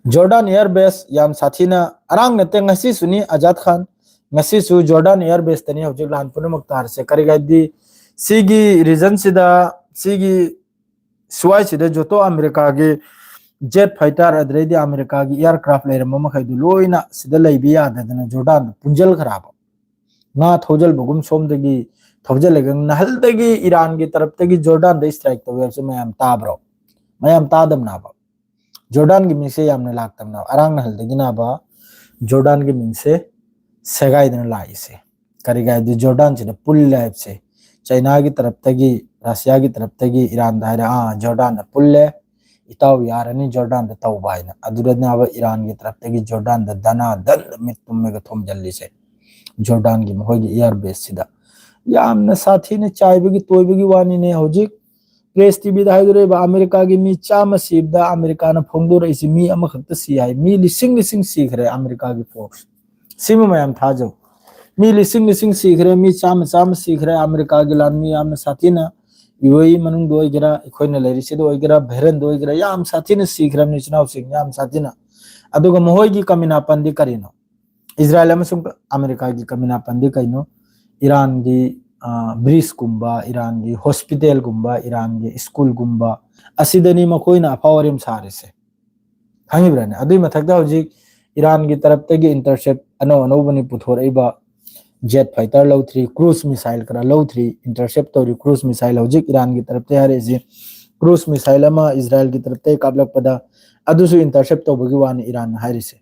ꯖꯣꯔꯗꯥꯟ ꯏꯌꯥꯔꯕꯦꯁ ꯌꯥꯝ ꯁꯥꯊꯤꯅ ꯑꯔꯥꯡ ꯅꯠꯇꯦ, ꯉꯁꯤꯁꯨꯅꯤ ꯑꯖꯥꯗ ꯈꯥꯟ, ꯉꯁꯤꯁꯨ ꯖꯣꯔꯗꯥꯟ ꯏꯌꯥꯔꯕꯦꯁꯇꯅꯤ ꯍꯧꯖꯤꯛ ꯂꯥꯟ ꯄꯨꯝꯅꯃꯛ ꯇꯥꯔꯤꯁꯦ꯫ ꯀꯔꯤꯒꯤ ꯍꯥꯏꯗꯤ ꯁꯤꯒꯤ ꯔꯤꯖꯟꯁꯤꯗ, ꯁꯤꯒꯤ ꯁ꯭ꯋꯥꯏꯁꯤꯗ ꯖꯣꯇꯣ ꯑꯃꯦꯔꯤꯀꯥꯒꯤ ꯖꯦꯠ ꯐꯥꯏꯇꯔ, ꯑꯗꯨꯗꯩꯗꯤ ꯑꯃꯦꯔꯤꯀꯥꯒꯤ ꯑꯦꯌꯥꯔꯀ꯭ꯔꯥꯐ ꯂꯩꯔꯝꯕ ꯃꯈꯩꯗꯨ ꯂꯣꯏꯅ ꯁꯤꯗ ꯂꯩꯕ ꯌꯥꯗꯗꯅ ꯖꯣꯔꯗꯥꯟꯗ ꯄꯨꯟꯁꯤꯜꯈ꯭ꯔꯕ꯫ ꯉꯥ ꯊꯧꯖꯤꯜꯕꯒꯨꯝ ꯁꯣꯝꯗꯒꯤ ꯊꯧꯖꯤꯜꯂꯒ ꯅꯍꯜꯗꯒꯤ ꯏꯔꯥꯟꯒꯤ ꯇꯔꯞꯇꯒꯤ ꯖꯣꯔꯗꯥꯟꯗ ꯏꯁꯇ꯭ꯔꯥꯏꯛ ꯇꯧꯋꯦ ꯍꯥꯏꯕꯁꯤ ꯃꯌꯥꯝ ꯇꯥꯕ꯭ꯔꯣ? ꯃꯌꯥꯝ ꯇꯥꯗꯕꯅꯕ꯫ ꯖꯣꯔꯗꯥꯟꯒꯤ ꯃꯤꯡꯁꯦ ꯌꯥꯝꯅ ꯂꯥꯛꯇꯕꯅꯕ꯫ ꯑꯔꯥꯡ ꯅꯍꯜꯗꯒꯤꯅꯕ ꯖꯣꯔꯗꯥꯟꯒꯤ ꯃꯤꯡꯁꯦ ꯁꯦꯒꯥꯏꯗꯅ ꯂꯥꯛꯏꯁꯦ꯫ ꯀꯔꯤꯒꯤ ꯍꯥꯏꯗꯤ ꯖꯣꯔꯗꯥꯟꯁꯤꯗ ꯄꯨꯜꯂꯦ ꯍꯥꯏꯕꯁꯦ꯫ ꯆꯩꯅꯥꯒꯤ ꯇꯔꯞꯇꯒꯤ, ꯔꯁꯤꯌꯥꯒꯤ ꯇꯔꯞꯇꯒꯤ ꯏꯔꯥꯟꯗ ꯍꯥꯏꯔꯦ, "ꯑꯥ, ꯖꯣꯔꯗꯥꯟꯗ ꯄꯨꯜꯂꯦ, ꯏꯇꯥꯎ ꯌꯥꯔꯅꯤ ꯖꯣꯔꯗꯥꯟꯗ ꯇꯧꯕ" ꯍꯥꯏꯅ꯫ ꯑꯗꯨꯗꯅꯦꯕ ꯏꯔꯥꯟꯒꯤ ꯇꯔꯞꯇꯒꯤ ꯖꯣꯔꯗꯥꯟꯗ ꯗꯅꯥ ꯗꯟ ꯃꯤꯠ ꯇꯨꯝꯃꯒ ꯊꯣꯝꯖꯤꯜꯂꯤꯁꯦ꯫ ꯖꯣꯔꯗꯥꯟꯒꯤ ꯃꯈꯣꯏꯒꯤ ꯏꯌꯥꯔ ꯕꯦꯁꯁꯤꯗ ꯌꯥꯝꯅ ꯁꯥꯊꯤꯅ ꯆꯥꯏꯕꯒꯤ ꯇꯣꯏꯕꯒꯤ ꯋꯥꯅꯤꯅꯦ꯫ ꯍꯧꯖꯤꯛ ꯄ꯭ꯔꯦꯁ ꯇꯤꯚꯤꯗ ꯍꯥꯏꯗꯣꯔꯛꯏꯕ ꯑꯃꯦꯔꯤꯀꯥꯒꯤ ꯃꯤ ꯆꯥꯝꯃ ꯁꯤꯕꯗ ꯑꯃꯦꯔꯤꯀꯥꯅ ꯐꯣꯡꯗꯣꯔꯛꯏꯁꯤ ꯃꯤ ꯑꯃꯈꯛꯇ ꯁꯤ ꯍꯥꯏ꯫ ꯃꯤ ꯂꯤꯁꯤꯡ ꯂꯤꯁꯤꯡ ꯁꯤꯈ꯭ꯔꯦ ꯑꯃꯦꯔꯤꯀꯥꯒꯤ ꯐꯣꯔꯁ꯫ ꯁꯤꯃ ꯃꯌꯥꯝ ꯊꯥꯖꯧ꯫ ꯃꯤ ꯂꯤꯁꯤꯡ ꯂꯤꯁꯤꯡ ꯁꯤꯈ꯭ꯔꯦ, ꯃꯤ ꯆꯥꯝꯃ ꯆꯥꯝꯃ ꯁꯤꯈ꯭ꯔꯦ꯫ ꯑꯃꯦꯔꯤꯀꯥꯒꯤ ꯂꯥꯟꯃꯤ ꯌꯥꯝꯅ ꯁꯥꯊꯤꯅ ꯌꯨ ꯑꯦ ꯏ ꯃꯅꯨꯡꯗ ꯑꯣꯏꯒꯦꯔꯥ, ꯑꯩꯈꯣꯏꯅ ꯂꯩꯔꯤꯁꯤꯗ ꯑꯣꯏꯒꯦꯔꯥ, ꯕꯍꯔꯦꯟꯗ ꯑꯣꯏꯒꯦꯔꯥ, ꯌꯥꯝ ꯁꯥꯊꯤꯅ ꯁꯤꯈ꯭ꯔꯕꯅꯤ ꯏꯆꯤꯟ ꯏꯅꯥꯎꯁꯤꯡ, ꯌꯥꯝ ꯁꯥꯊꯤꯅ꯫ ꯑꯗꯨꯒ ꯃꯈꯣꯏꯒꯤ ꯀꯃꯤꯅꯥꯄꯟꯗꯤ ꯀꯔꯤꯅꯣ? ꯏꯖꯔꯥꯌꯦꯜ ꯑꯃꯁꯨꯡ ꯑꯃꯦꯔꯤꯀꯥꯒꯤ ꯀꯃꯤꯅꯥꯄꯟꯗꯤ ꯀꯩꯅꯣ? ꯏꯔꯥꯟꯒꯤ, ꯑ, ꯕ꯭ꯔꯤꯖꯀꯨꯝꯕ, ꯏꯔꯥꯟꯒꯤ ꯍꯣꯁꯄꯤꯇꯥꯜꯒꯨꯝꯕ, ꯏꯔꯥꯟꯒꯤ ꯁ꯭ꯀꯨꯜꯒꯨꯝꯕ ꯑꯁꯤꯗꯅꯤ ꯃꯈꯣꯏꯅ ꯑꯐꯥꯎ ꯑꯔꯤꯝ ꯁꯥꯔꯤꯁꯦ꯫ ꯈꯪꯉꯤꯕ꯭ꯔꯥꯅꯦ? ꯑꯗꯨꯒꯤ ꯃꯊꯛꯇ ꯍꯧꯖꯤꯛ ꯏꯔꯥꯟꯒꯤ ꯇꯔꯞꯇꯒꯤ ꯏꯟꯇꯔꯁꯦꯞ ꯑꯅꯧ ꯑꯅꯧꯕꯅꯤ ꯄꯨꯊꯣꯔꯛꯏꯕ꯫ ꯖꯦꯠ ꯐꯥꯏꯇꯔ ꯂꯧꯊ꯭ꯔꯤ, ꯀ꯭ꯔꯨꯖ ꯃꯤꯁꯥꯏꯜ ꯈꯔ ꯂꯧꯊ꯭ꯔꯤ, ꯏꯟꯇꯔꯁꯦꯞ ꯇꯧꯔꯤ꯫ ꯀ꯭ꯔꯨꯖ ꯃꯤꯁꯥꯏꯜ ꯍꯧꯖꯤꯛ ꯏꯔꯥꯟꯒꯤ ꯇꯔꯞꯇꯒꯤ ꯍꯥꯏꯔꯛꯏꯁꯤ ꯀ꯭ꯔꯨꯖ ꯃꯤꯁꯥꯏꯜ ꯑꯃ ꯏꯖꯔꯥꯏꯜꯒꯤ ꯇꯔꯞꯇꯒꯤ ꯀꯥꯞꯂꯛꯄꯗ ꯑꯗꯨꯁꯨ ꯏꯟꯇꯔꯁꯦꯞ ꯇꯧꯕꯒꯤ ꯋꯥꯅꯤ ꯏꯔꯥꯟꯅ ꯍꯥꯏꯔꯤꯁꯦ꯫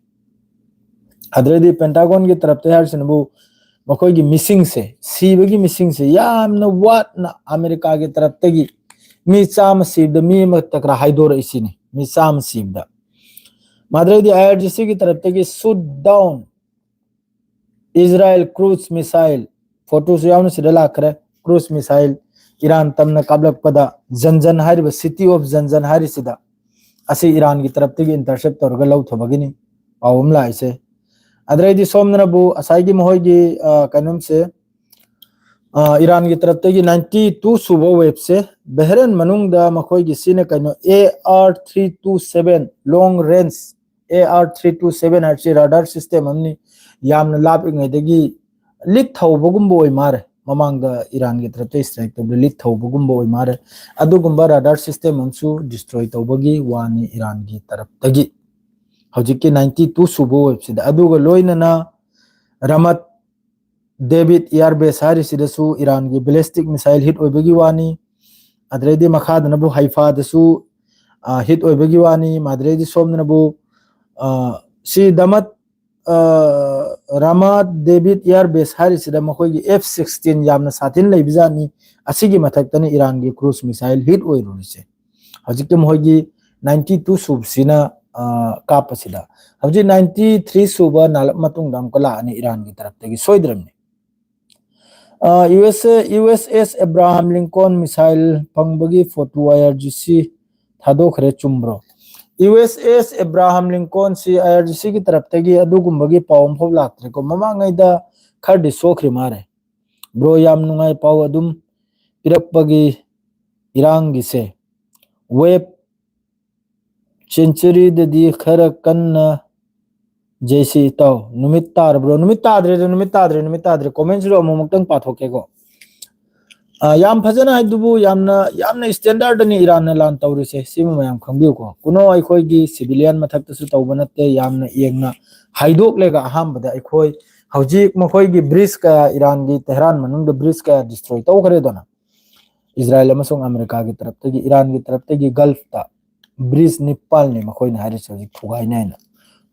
ꯑꯗꯨꯗꯩꯗꯤ ꯄꯦꯟꯇꯥꯒꯣꯟꯒꯤ ꯇꯔꯞꯇ ꯍꯥꯏꯔꯤꯁꯤꯅꯕꯨ ꯃꯈꯣꯏꯒꯤ ꯃꯤꯁꯤꯡꯁꯦ, ꯁꯤꯕꯒꯤ ꯃꯤꯁꯤꯡꯁꯦ ꯌꯥꯝꯅ ꯋꯥꯠꯅ ꯑꯃꯦꯔꯤꯀꯥꯒꯤ ꯇꯔꯞꯇꯒꯤ ꯃꯤ ꯆꯥꯝꯃ ꯁꯤꯕꯗ ꯃꯤ ꯑꯃꯈꯛꯇ ꯈꯔ ꯍꯥꯏꯗꯣꯔꯛꯏꯁꯤꯅꯤ, ꯃꯤ ꯆꯥꯝꯃ ꯁꯤꯕꯗ꯫ ꯃꯗꯨꯗꯩꯗꯤ ꯑꯥꯏ ꯑꯥꯔ ꯖꯤ ꯁꯤꯒꯤ ꯇꯔꯞꯇꯒꯤ ꯁꯨꯠ ꯗꯥꯎꯟ ꯏꯖꯔꯥꯏꯜ ꯀ꯭ꯔꯨꯖ ꯃꯤꯁꯥꯏꯜ, ꯐꯣꯇꯣꯁꯨ ꯌꯥꯎꯅ ꯁꯤꯗ ꯂꯥꯛꯈ꯭ꯔꯦ꯫ ꯀ꯭ꯔꯨꯖ ꯃꯤꯁꯥꯏꯜ ꯏꯔꯥꯟ ꯇꯝꯅ ꯀꯥꯞꯂꯛꯄꯗ ꯖꯟꯖꯟ ꯍꯥꯏꯔꯤꯕ, ꯁꯤꯇꯤ ꯑꯣꯐ ꯖꯟꯖꯟ ꯍꯥꯏꯔꯤꯁꯤꯗ, ꯑꯁꯤ ꯏꯔꯥꯟꯒꯤ ꯇꯔꯞꯇꯒꯤ ꯏꯟꯇꯔꯁꯦꯞ ꯇꯧꯔꯒ ꯂꯧꯊꯕꯒꯤꯅꯤ ꯄꯥꯎ ꯑꯃ ꯂꯥꯛꯏꯁꯦ꯫ ꯑꯗꯨꯗꯩꯗꯤ ꯁꯣꯝꯗꯅꯕꯨ ꯉꯁꯥꯏꯒꯤ ꯃꯈꯣꯏꯒꯤ, ꯑ, ꯀꯩꯅꯣꯝꯁꯦ, ꯑ, ꯏꯔꯥꯟꯒꯤ ꯇꯔꯞꯇꯒꯤ ꯅꯥꯏꯟꯇꯤ ꯇꯨ ꯁꯨꯕ ꯋꯦꯕꯁꯦ, ꯕꯍꯔꯦꯟ ꯃꯅꯨꯡꯗ ꯃꯈꯣꯏꯒꯤ ꯁꯤꯅ ꯀꯩꯅꯣ, A R three two seven long range, A R three two seven ꯍꯥꯏꯕꯁꯤ ꯔꯥꯗꯥꯔ ꯁꯤꯁꯇꯦꯝ ꯑꯃꯅꯤ꯫ ꯌꯥꯝꯅ ꯂꯥꯞꯂꯤꯉꯩꯗꯒꯤ ꯂꯤꯠ ꯊꯧꯕꯒꯨꯝꯕ ꯑꯣꯏ ꯃꯥꯔꯦ꯫ ꯃꯃꯥꯡꯗ ꯏꯔꯥꯟꯒꯤ ꯇꯔꯞꯇ ꯏꯁꯇ꯭ꯔꯥꯏꯛ ꯇꯧꯕꯗ ꯂꯤꯠ ꯊꯧꯕꯒꯨꯝꯕ ꯑꯣꯏ ꯃꯥꯔꯦ꯫ ꯑꯗꯨꯒꯨꯝꯕ ꯔꯥꯗꯥꯔ ꯁꯤꯁꯇꯦꯝ ꯑꯃꯁꯨ ꯗꯤꯁꯇ꯭ꯔꯣꯏ ꯇꯧꯕꯒꯤ ꯋꯥꯅꯤ ꯏꯔꯥꯟꯒꯤ ꯇꯔꯞꯇꯒꯤ꯫ ꯍꯧꯖꯤꯛꯀꯤ ꯅꯥꯏꯟꯇꯤ ꯇꯨ ꯁꯨꯕ ꯋꯦꯕꯁꯤꯗ꯫ ꯑꯗꯨꯒ ꯂꯣꯏꯅꯅ ꯔꯃꯠ ꯗꯦꯕꯤꯠ ꯏꯌꯥꯔ ꯕꯦꯁ ꯍꯥꯏꯔꯤꯁꯤꯗꯁꯨ ꯏꯔꯥꯟꯒꯤ ꯕꯦꯂꯤꯁꯇꯤꯛ ꯃꯤꯁꯥꯏꯜ ꯍꯤꯠ ꯑꯣꯏꯕꯒꯤ ꯋꯥꯅꯤ꯫ ꯑꯗꯨꯗꯩꯗꯤ ꯃꯈꯥꯗꯅꯕꯨ ꯍꯩꯐꯥꯗꯁꯨ, ꯑ, ꯍꯤꯠ ꯑꯣꯏꯕꯒꯤ ꯋꯥꯅꯤ꯫ ꯃꯗꯨꯗꯩꯗꯤ ꯁꯣꯝꯗꯅꯕꯨ, ꯑ, ꯁꯤ ꯗꯃꯠ, ꯑ, ꯔꯃꯥ ꯗꯦꯕꯤꯠ ꯏꯌꯥꯔ ꯕꯦꯁ ꯍꯥꯏꯔꯤꯁꯤꯗ ꯃꯈꯣꯏꯒꯤ ꯑꯦꯐ ꯁꯤꯛꯁꯇꯤꯟ ꯌꯥꯝꯅ ꯁꯥꯊꯤꯅ ꯂꯩꯕꯖꯥꯠꯅꯤ꯫ ꯑꯁꯤꯒꯤ ꯃꯊꯛꯇꯅ ꯏꯔꯥꯟꯒꯤ ꯀ꯭ꯔꯨꯖ ꯃꯤꯁꯥꯏꯜ ꯍꯤꯠ ꯑꯣꯏꯔꯨꯔꯤꯁꯦ꯫ ꯍꯧꯖꯤꯛꯇꯤ ꯃꯈꯣꯏꯒꯤ ꯅꯥꯏꯟꯇꯤ ꯇꯨ ꯁꯨꯕꯁꯤꯅ, ꯑ, ꯀꯥꯞꯄꯁꯤꯗ꯫ ꯍꯧꯖꯤꯛ ꯅꯥꯏꯟꯇꯤ ꯊ꯭ꯔꯤ ꯁꯨꯕ ꯅꯥꯜꯂꯛ ꯃꯇꯨꯡꯗ ꯑꯃꯨꯛꯀ ꯂꯥꯛꯑꯅꯤ ꯏꯔꯥꯟꯒꯤ ꯇꯔꯞꯇꯒꯤ, ꯁꯣꯏꯗ꯭ꯔꯕꯅꯤ꯫ ꯑ, ꯌꯨ ꯑꯦꯁ ꯑꯦ, ꯌꯨ ꯑꯦꯁ ꯑꯦꯁ ꯑꯦꯕ꯭ꯔꯥꯍꯥꯝ ꯂꯤꯡꯀꯣꯟ ꯃꯤꯁꯥꯏꯜ ꯐꯪꯕꯒꯤ ꯐꯣꯇꯣ ꯑꯥꯏ ꯑꯥꯔ ꯖꯤ ꯁꯤ ꯊꯥꯗꯣꯛꯈ꯭ꯔꯦ, ꯆꯨꯝꯕ꯭ꯔꯣ? ꯌꯨ ꯑꯦꯁ ꯑꯦꯁ ꯑꯦꯕ꯭ꯔꯥꯍꯥꯝ ꯂꯤꯡꯀꯣꯟꯁꯤ ꯑꯥꯏ ꯑꯥꯔ ꯖꯤ ꯁꯤꯒꯤ ꯇꯔꯞꯇꯒꯤ ꯑꯗꯨꯒꯨꯝꯕꯒꯤ ꯄꯥꯎ ꯑꯃꯐꯥꯎ ꯂꯥꯛꯇ꯭ꯔꯦꯀꯣ꯫ ꯃꯃꯥꯡꯉꯩꯗ ꯈꯔꯗꯤ ꯁꯣꯛꯈ꯭ꯔꯤ ꯃꯥꯜꯂꯦ꯫ ꯕ꯭ꯔꯣ, ꯌꯥꯝ ꯅꯨꯡꯉꯥꯏ ꯄꯥꯎ ꯑꯗꯨꯝ ꯄꯤꯔꯛꯄꯒꯤ꯫ ꯏꯔꯥꯡꯒꯤꯁꯦ ꯋꯦꯕ ꯁꯦꯟꯆꯨꯔꯤꯗꯗꯤ ꯈꯔ ꯀꯟꯅ ꯖꯩꯁꯤ ꯏꯇꯥꯎ꯫ ꯅꯨꯃꯤꯠ ꯇꯥꯔꯕ꯭ꯔꯣ? ꯅꯨꯃꯤꯠ ꯇꯥꯗ꯭ꯔꯦꯗ, ꯅꯨꯃꯤꯠ ꯇꯥꯗ꯭ꯔꯦ, ꯅꯨꯃꯤꯠ ꯇꯥꯗ꯭ꯔꯦ꯫ ꯀꯣꯃꯦꯟꯁꯤꯁꯨ ꯑꯃꯨꯛꯃꯨꯛꯇꯪ ꯄꯥꯊꯣꯛꯀꯦꯀꯣ꯫ ꯑ, ꯌꯥꯝ ꯐꯖꯅ ꯍꯥꯏꯗꯨꯕꯨ ꯌꯥꯝꯅ, ꯌꯥꯝꯅ ꯁ꯭ꯇꯦꯟꯗꯔꯗꯅꯤ ꯏꯔꯥꯟꯅ ꯂꯥꯟ ꯇꯧꯔꯤꯁꯦ꯫ ꯁꯤꯃ ꯃꯌꯥꯝ ꯈꯪꯕꯤꯌꯨꯀꯣ꯫ ꯀꯨꯅꯣ ꯑꯩꯈꯣꯏꯒꯤ ꯁꯤꯚꯤꯂꯤꯌꯟ ꯃꯊꯛꯇꯁꯨ ꯇꯧꯕ ꯅꯠꯇꯦ, ꯌꯥꯝꯅ ꯌꯦꯡꯅ ꯍꯥꯏꯗꯣꯛꯂꯦꯒ꯫ ꯑꯍꯥꯟꯕꯗ ꯑꯩꯈꯣꯏ ꯍꯧꯖꯤꯛ ꯃꯈꯣꯏꯒꯤ ꯕ꯭ꯔꯤꯖ ꯀꯌꯥ, ꯏꯔꯥꯟꯒꯤ ꯇꯦꯍꯔꯥꯟ ꯃꯅꯨꯡꯗ ꯕ꯭ꯔꯤꯖ ꯀꯌꯥ ꯗꯤꯁꯇ꯭ꯔꯣꯏ ꯇꯧꯈ꯭ꯔꯦꯗꯅ꯫ ꯏꯖꯔꯥꯌꯦꯜ ꯑꯃꯁꯨꯡ ꯑꯃꯦꯔꯤꯀꯥꯒꯤ ꯇꯔꯞꯇꯒꯤ, ꯏꯔꯥꯟꯒꯤ ꯇꯔꯞꯇꯒꯤ ꯒꯜꯐꯇ ꯕ꯭ꯔꯤꯖ ꯅꯤꯄꯥꯜꯅꯤ ꯃꯈꯣꯏꯅ ꯍꯥꯏꯔꯤꯁꯦ ꯍꯧꯖꯤꯛ ꯊꯨꯒꯥꯏꯅꯤ ꯍꯥꯏꯅ꯫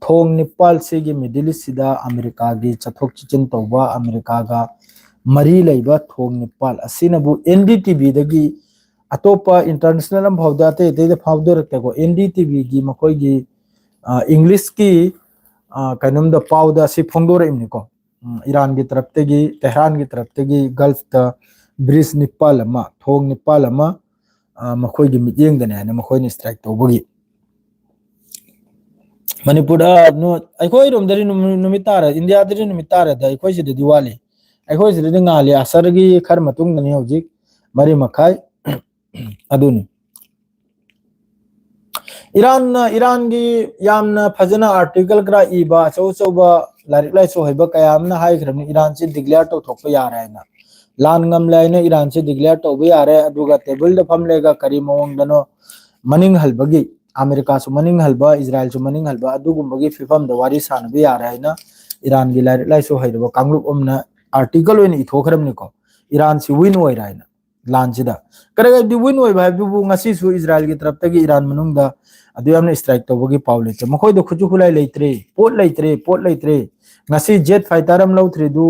ꯊꯣꯡ ꯅꯤꯄꯥꯜꯁꯤꯒꯤ ꯃꯤꯗꯜ ꯏꯁꯁꯤꯗ ꯑꯃꯦꯔꯤꯀꯥꯒꯤ ꯆꯠꯊꯣꯛ ꯆꯠꯁꯤꯟ ꯇꯧꯕ, ꯑꯃꯦꯔꯤꯀꯥꯒ ꯃꯔꯤ ꯂꯩꯕ ꯊꯣꯡ ꯅꯤꯄꯥꯜ ꯑꯁꯤꯅꯕꯨ ꯑꯦꯟ ꯗꯤ ꯇꯤ ꯚꯤꯗꯒꯤ ꯑꯇꯣꯞꯄ ꯏꯟꯇꯔꯅꯦꯁꯅꯦꯜ ꯑꯃ ꯐꯥꯎꯗ ꯑꯇꯩ ꯑꯇꯩꯗ ꯐꯥꯎꯗꯣꯔꯛꯇꯦꯀꯣ, ꯑꯦꯟ ꯗꯤ ꯇꯤ ꯚꯤꯒꯤ ꯃꯈꯣꯏꯒꯤ, ꯑ, ꯏꯪꯂꯤꯁꯀꯤ, ꯑ, ꯀꯩꯅꯣꯝꯗ ꯄꯥꯎꯗ ꯑꯁꯤ ꯐꯣꯡꯗꯣꯔꯛꯏꯕꯅꯤꯀꯣ꯫ ꯎꯝ, ꯏꯔꯥꯟꯒꯤ ꯇꯔꯞꯇꯒꯤ, ꯇꯦꯍ꯭ꯔꯥꯟꯒꯤ ꯇꯔꯞꯇꯒꯤ ꯒꯜꯐꯇ ꯕ꯭ꯔꯤꯖ ꯅꯤꯄꯥꯜ ꯑꯃ, ꯊꯣꯡ ꯅꯤꯄꯥꯜ ꯑꯃ, ꯑ, ꯃꯈꯣꯏꯒꯤ ꯃꯤꯠꯌꯦꯡꯗꯅꯦ ꯍꯥꯏꯅ ꯃꯈꯣꯏꯅ ꯁ꯭ꯇ꯭ꯔꯥꯏꯛ ꯇꯧꯕꯒꯤ꯫ ꯃꯅꯤꯄꯨꯔꯗ ꯅꯨ-, ꯑꯩꯈꯣꯏꯔꯣꯝꯗꯗꯤ ꯅꯨꯃꯤ-, ꯅꯨꯃꯤꯠ ꯇꯥꯔꯦ, ꯏꯟꯗꯤꯌꯥꯗꯗꯤ ꯅꯨꯃꯤꯠ ꯇꯥꯔꯦꯗ, ꯑꯩꯈꯣꯏ ꯁꯤꯗꯗꯤ ꯋꯥꯠꯂꯤ꯫ ꯑꯩꯈꯣꯏ ꯁꯤꯗꯗꯤ ꯉꯥꯜꯂꯤ, ꯑꯁꯔꯒꯤ ꯈꯔ ꯃꯇꯨꯡꯗꯅꯤ ꯍꯧꯖꯤꯛ ꯃꯔꯤ ꯃꯈꯥꯏ꯫ ꯑꯗꯨꯅꯤ꯫ ꯏꯔꯥꯟꯅ, ꯏꯔꯥꯟꯒꯤ ꯌꯥꯝꯅ ꯐꯖꯅ ꯑꯥꯔꯇꯤꯀꯜ ꯈꯔ ꯏꯕ, ꯑꯆꯧ ꯑꯆꯧꯕ ꯂꯥꯏꯔꯤꯛ ꯂꯥꯏꯁꯨ ꯍꯩꯕ ꯀꯌꯥ ꯑꯃꯅ ꯍꯥꯏꯈ꯭ꯔꯕꯅꯤ, ꯏꯔꯥꯟꯁꯤ ꯗꯤꯀ꯭ꯂꯦꯌꯔ ꯇꯧꯊꯣꯛꯄ ꯌꯥꯔꯦ ꯍꯥꯏꯅ꯫ ꯂꯥꯟ ꯉꯝꯂꯦ ꯍꯥꯏꯅ ꯏꯔꯥꯟꯁꯤ ꯗꯤꯀ꯭ꯂꯦꯌꯔ ꯇꯧꯕ ꯌꯥꯔꯦ, ꯑꯗꯨꯒ ꯇꯦꯕꯜꯗ ꯐꯝꯂꯦꯒ ꯀꯔꯤ ꯃꯑꯣꯡꯗꯅꯣ ꯃꯅꯤꯡ ꯍꯜꯕꯒꯤ, ꯑꯃꯦꯔꯤꯀꯥꯁꯨ ꯃꯅꯤꯡ ꯍꯜꯕ, ꯏꯖꯔꯥꯌꯦꯜꯁꯨ ꯃꯅꯤꯡ ꯍꯜꯕ, ꯑꯗꯨꯒꯨꯝꯕꯒꯤ ꯐꯤꯕꯝꯗ ꯋꯥꯔꯤ ꯁꯥꯟꯅꯕ ꯌꯥꯔꯦ ꯍꯥꯏꯅ ꯏꯔꯥꯟꯒꯤ ꯂꯥꯏꯔꯤꯛ ꯂꯥꯏꯁꯨ ꯍꯩꯔꯕ ꯀꯥꯡꯂꯨꯞ ꯑꯃꯅ ꯑꯥꯔꯇꯤꯀꯜ ꯑꯣꯏꯅ ꯏꯊꯣꯛꯈ꯭ꯔꯕꯅꯤꯀꯣ, ꯏꯔꯥꯟꯁꯤ ꯋꯤꯟ ꯑꯣꯏꯔꯦ ꯍꯥꯏꯅ꯫ ꯂꯥꯟꯁꯤꯗ ꯀꯔꯤꯒꯗꯤ ꯋꯤꯟ ꯑꯣꯏꯕ ꯍꯥꯏꯕꯗꯨꯕꯨ ꯉꯁꯤꯁꯨ ꯏꯖꯔꯥꯌꯦꯜꯒꯤ ꯇꯔꯞꯇꯒꯤ ꯏꯔꯥꯟ ꯃꯅꯨꯡꯗ ꯑꯗꯨ ꯌꯥꯝꯅ ꯁ꯭ꯇ꯭ꯔꯥꯏꯛ ꯇꯧꯕꯒꯤ ꯄꯥꯎ ꯂꯩꯇ꯭ꯔꯦ꯫ ꯃꯈꯣꯏꯗ ꯈꯨꯠꯁꯨ ꯈꯨꯠꯂꯥꯏ ꯂꯩꯇ꯭ꯔꯦ, ꯄꯣꯠ ꯂꯩꯇ꯭ꯔꯦ, ꯄꯣꯠ ꯂꯩꯇ꯭ꯔꯦ꯫ ꯉꯁꯤ ꯖꯦꯠ ꯐꯥꯏꯇꯔ ꯑꯃ ꯂꯧꯗ꯭ꯔꯤꯗꯨ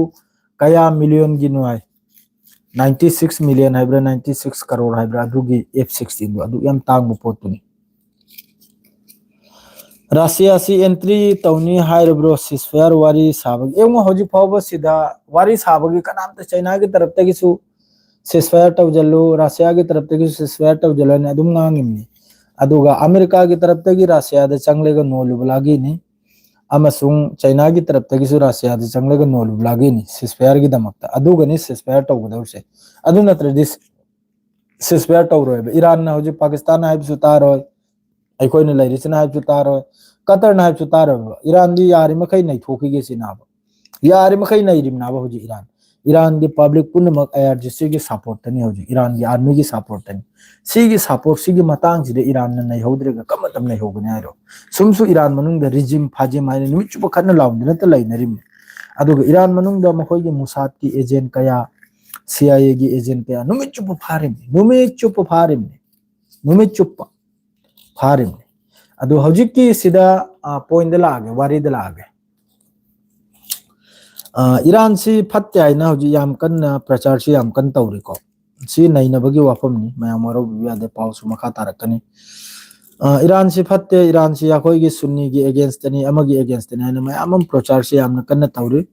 ꯀꯌꯥ ꯃꯤꯂꯤꯌꯟꯒꯤꯅꯣ ꯍꯥꯏ? ꯅꯥꯏꯟꯇꯤ ꯁꯤꯛꯁ ꯃꯤꯂꯤꯌꯟ ꯍꯥꯏꯕ꯭ꯔꯥ, ꯅꯥꯏꯟꯇꯤ ꯁꯤꯛꯁ ꯀꯔꯣꯔ ꯍꯥꯏꯕ꯭ꯔꯥ, ꯑꯗꯨꯒꯤ ꯑꯦꯐ ꯁꯤꯛꯁꯇꯤꯟꯗꯣ, ꯑꯗꯨ ꯌꯥꯝ ꯇꯥꯡꯕ ꯄꯣꯠꯇꯨꯅꯤ꯫ ꯔꯁꯤꯌꯥꯁꯤ ꯑꯦꯟꯇ꯭ꯔꯤ ꯇꯧꯅꯤ ꯍꯥꯏꯔꯕ꯭ꯔꯣ ceasefire ꯋꯥꯔꯤ ꯁꯥꯕꯒꯤ? ꯌꯦꯡꯉꯣ, ꯍꯧꯖꯤꯛ ꯐꯥꯎꯕꯁꯤꯗ ꯋꯥꯔꯤ ꯁꯥꯕꯒꯤ ꯀꯅꯥꯝꯇ, ꯆꯩꯅꯥꯒꯤ ꯇꯔꯞꯇꯒꯤꯁꯨ ceasefire ꯇꯧꯖꯜꯂꯨ, ꯔꯁꯤꯌꯥꯒꯤ ꯇꯔꯞꯇꯒꯤꯁꯨ ceasefire ꯇꯧꯖꯜꯂꯨ ꯍꯥꯏꯅ ꯑꯗꯨꯝ ꯉꯥꯡꯉꯤꯕꯅꯤ꯫ ꯑꯗꯨꯒ ꯑꯃꯦꯔꯤꯀꯥꯒꯤ ꯇꯔꯞꯇꯒꯤ ꯔꯁꯤꯌꯥꯗ ꯆꯪꯂꯒ ꯅꯣꯜꯂꯨꯕ ꯂꯥꯒꯤꯅꯤ, ꯑꯃꯁꯨꯡ ꯆꯩꯅꯥꯒꯤ ꯇꯔꯞꯇꯒꯤꯁꯨ ꯔꯁꯤꯌꯥꯗ ꯆꯪꯂꯒ ꯅꯣꯜꯂꯨꯕ ꯂꯥꯒꯤꯅꯤ ceasefireꯒꯤꯗꯃꯛꯇ꯫ ꯑꯗꯨꯒꯅꯤ ceasefire ꯇꯧꯒꯗꯧꯔꯤꯁꯦ꯫ ꯑꯗꯨ ꯅꯠꯇ꯭ꯔꯗꯤ ceasefire ꯇꯧꯔꯣꯏꯕ꯫ ꯏꯔꯥꯟꯅ ꯍꯧꯖꯤꯛ ꯄꯥꯀꯤꯁꯇꯥꯟ ꯍꯥꯏꯕꯁꯨ ꯇꯥꯔꯣꯏ, ꯑꯩꯈꯣꯏꯅ ꯂꯩꯔꯤꯁꯤꯅ ꯍꯥꯏꯕꯁꯨ ꯇꯥꯔꯣꯏ, ꯀꯇꯔꯅ ꯍꯥꯏꯕꯁꯨ ꯇꯥꯔꯣꯏꯕ꯫ ꯏꯔꯥꯟꯗꯤ ꯌꯥꯔꯤꯃꯈꯩ ꯅꯩꯊꯣꯛꯈꯤꯒꯦ ꯁꯤꯅꯦꯕ꯫ ꯌꯥꯔꯤꯃꯈꯩ ꯅꯩꯔꯤꯕꯅꯦꯕ ꯍꯧꯖꯤꯛ ꯏꯔꯥꯟ꯫ ꯏꯔꯥꯟꯒꯤ ꯄꯕ꯭ꯂꯤꯛ ꯄꯨꯝꯅꯃꯛ ꯑꯥꯏ ꯑꯥꯔ ꯖꯤ ꯁꯤꯒꯤ ꯁꯞꯄꯣꯔꯠꯇꯅꯤ ꯍꯧꯖꯤꯛ, ꯏꯔꯥꯟꯒꯤ ꯑꯥꯔꯃꯤꯒꯤ ꯁꯞꯄꯣꯔꯠꯇꯅꯤ꯫ ꯁꯤꯒꯤ ꯁꯞꯄꯣꯔꯠꯁꯤꯒꯤ ꯃꯇꯥꯡꯁꯤꯗ ꯏꯔꯥꯟꯅ ꯅꯩꯍꯧꯗ꯭ꯔꯒ ꯀꯔꯝꯕ ꯃꯇꯝ ꯅꯩꯍꯧꯒꯅꯤ ꯍꯥꯏꯔꯣ? ꯁꯨꯝꯁꯨ ꯏꯔꯥꯟ ꯃꯅꯨꯡꯗ ꯔꯤꯖꯤꯝ ꯐꯥꯖꯤꯝ ꯍꯥꯏꯅ ꯅꯨꯃꯤꯠ ꯆꯨꯞꯄ ꯈꯠꯅ ꯂꯥꯎꯅꯗꯅꯇ ꯂꯩꯅꯔꯤꯕꯅꯤ꯫ ꯑꯗꯨꯒ ꯏꯔꯥꯟ ꯃꯅꯨꯡꯗ ꯃꯈꯣꯏꯒꯤ ꯃꯨꯁꯥꯗꯀꯤ ꯑꯦꯖꯦꯟ ꯀꯌꯥ, ꯁꯤ ꯑꯥꯏ ꯑꯦꯒꯤ ꯑꯦꯖꯦꯟ ꯀꯌꯥ ꯅꯨꯃꯤꯠ ꯆꯨꯞꯄ ꯐꯥꯔꯤꯕꯅꯤ, ꯅꯨꯃꯤꯠ ꯆꯨꯞꯄ ꯐꯥꯔꯤꯕꯅꯤ, ꯅꯨꯃꯤꯠ ꯆꯨꯞꯄ ꯐꯥꯔꯤꯕꯅꯤ꯫ ꯑꯗꯨ ꯍꯧꯖꯤꯛꯀꯤ ꯁꯤꯗ ꯄꯣꯏꯟꯗ ꯂꯥꯛꯑꯒꯦ, ꯋꯥꯔꯤꯗ ꯂꯥꯛꯑꯒꯦ꯫ ꯑ, ꯏꯔꯥꯟꯁꯤ ꯐꯠꯇꯦ ꯍꯥꯏꯅ ꯍꯧꯖꯤꯛ ꯌꯥꯝ ꯀꯟꯅ ꯄ꯭ꯔꯆꯥꯔꯁꯤ ꯌꯥꯝ ꯀꯟꯅ ꯇꯧꯔꯤꯀꯣ꯫ ꯁꯤ ꯅꯩꯅꯕꯒꯤ ꯋꯥꯐꯝꯅꯤ, ꯃꯌꯥꯝ ꯋꯥꯔꯧꯕꯤꯕ ꯌꯥꯗꯦ, ꯄꯥꯎꯁꯨ ꯃꯈꯥ ꯇꯥꯔꯛꯀꯅꯤ꯫ ꯑ, ꯏꯔꯥꯟꯁꯤ ꯐꯠꯇꯦ, ꯏꯔꯥꯟꯁꯤ ꯑꯩꯈꯣꯏꯒꯤ ꯁꯨꯟꯅꯤꯒꯤ ꯑꯦꯒꯦꯟꯁꯇꯅꯤ, ꯑꯃꯒꯤ ꯑꯦꯒꯦꯟꯁꯇꯅꯤ ꯍꯥꯏꯅ ꯃꯌꯥꯝ ꯑꯃ ꯄ꯭ꯔꯆꯥꯔꯁꯤ ꯌꯥꯝꯅ ꯀꯟꯅ ꯇꯧꯔꯤ꯫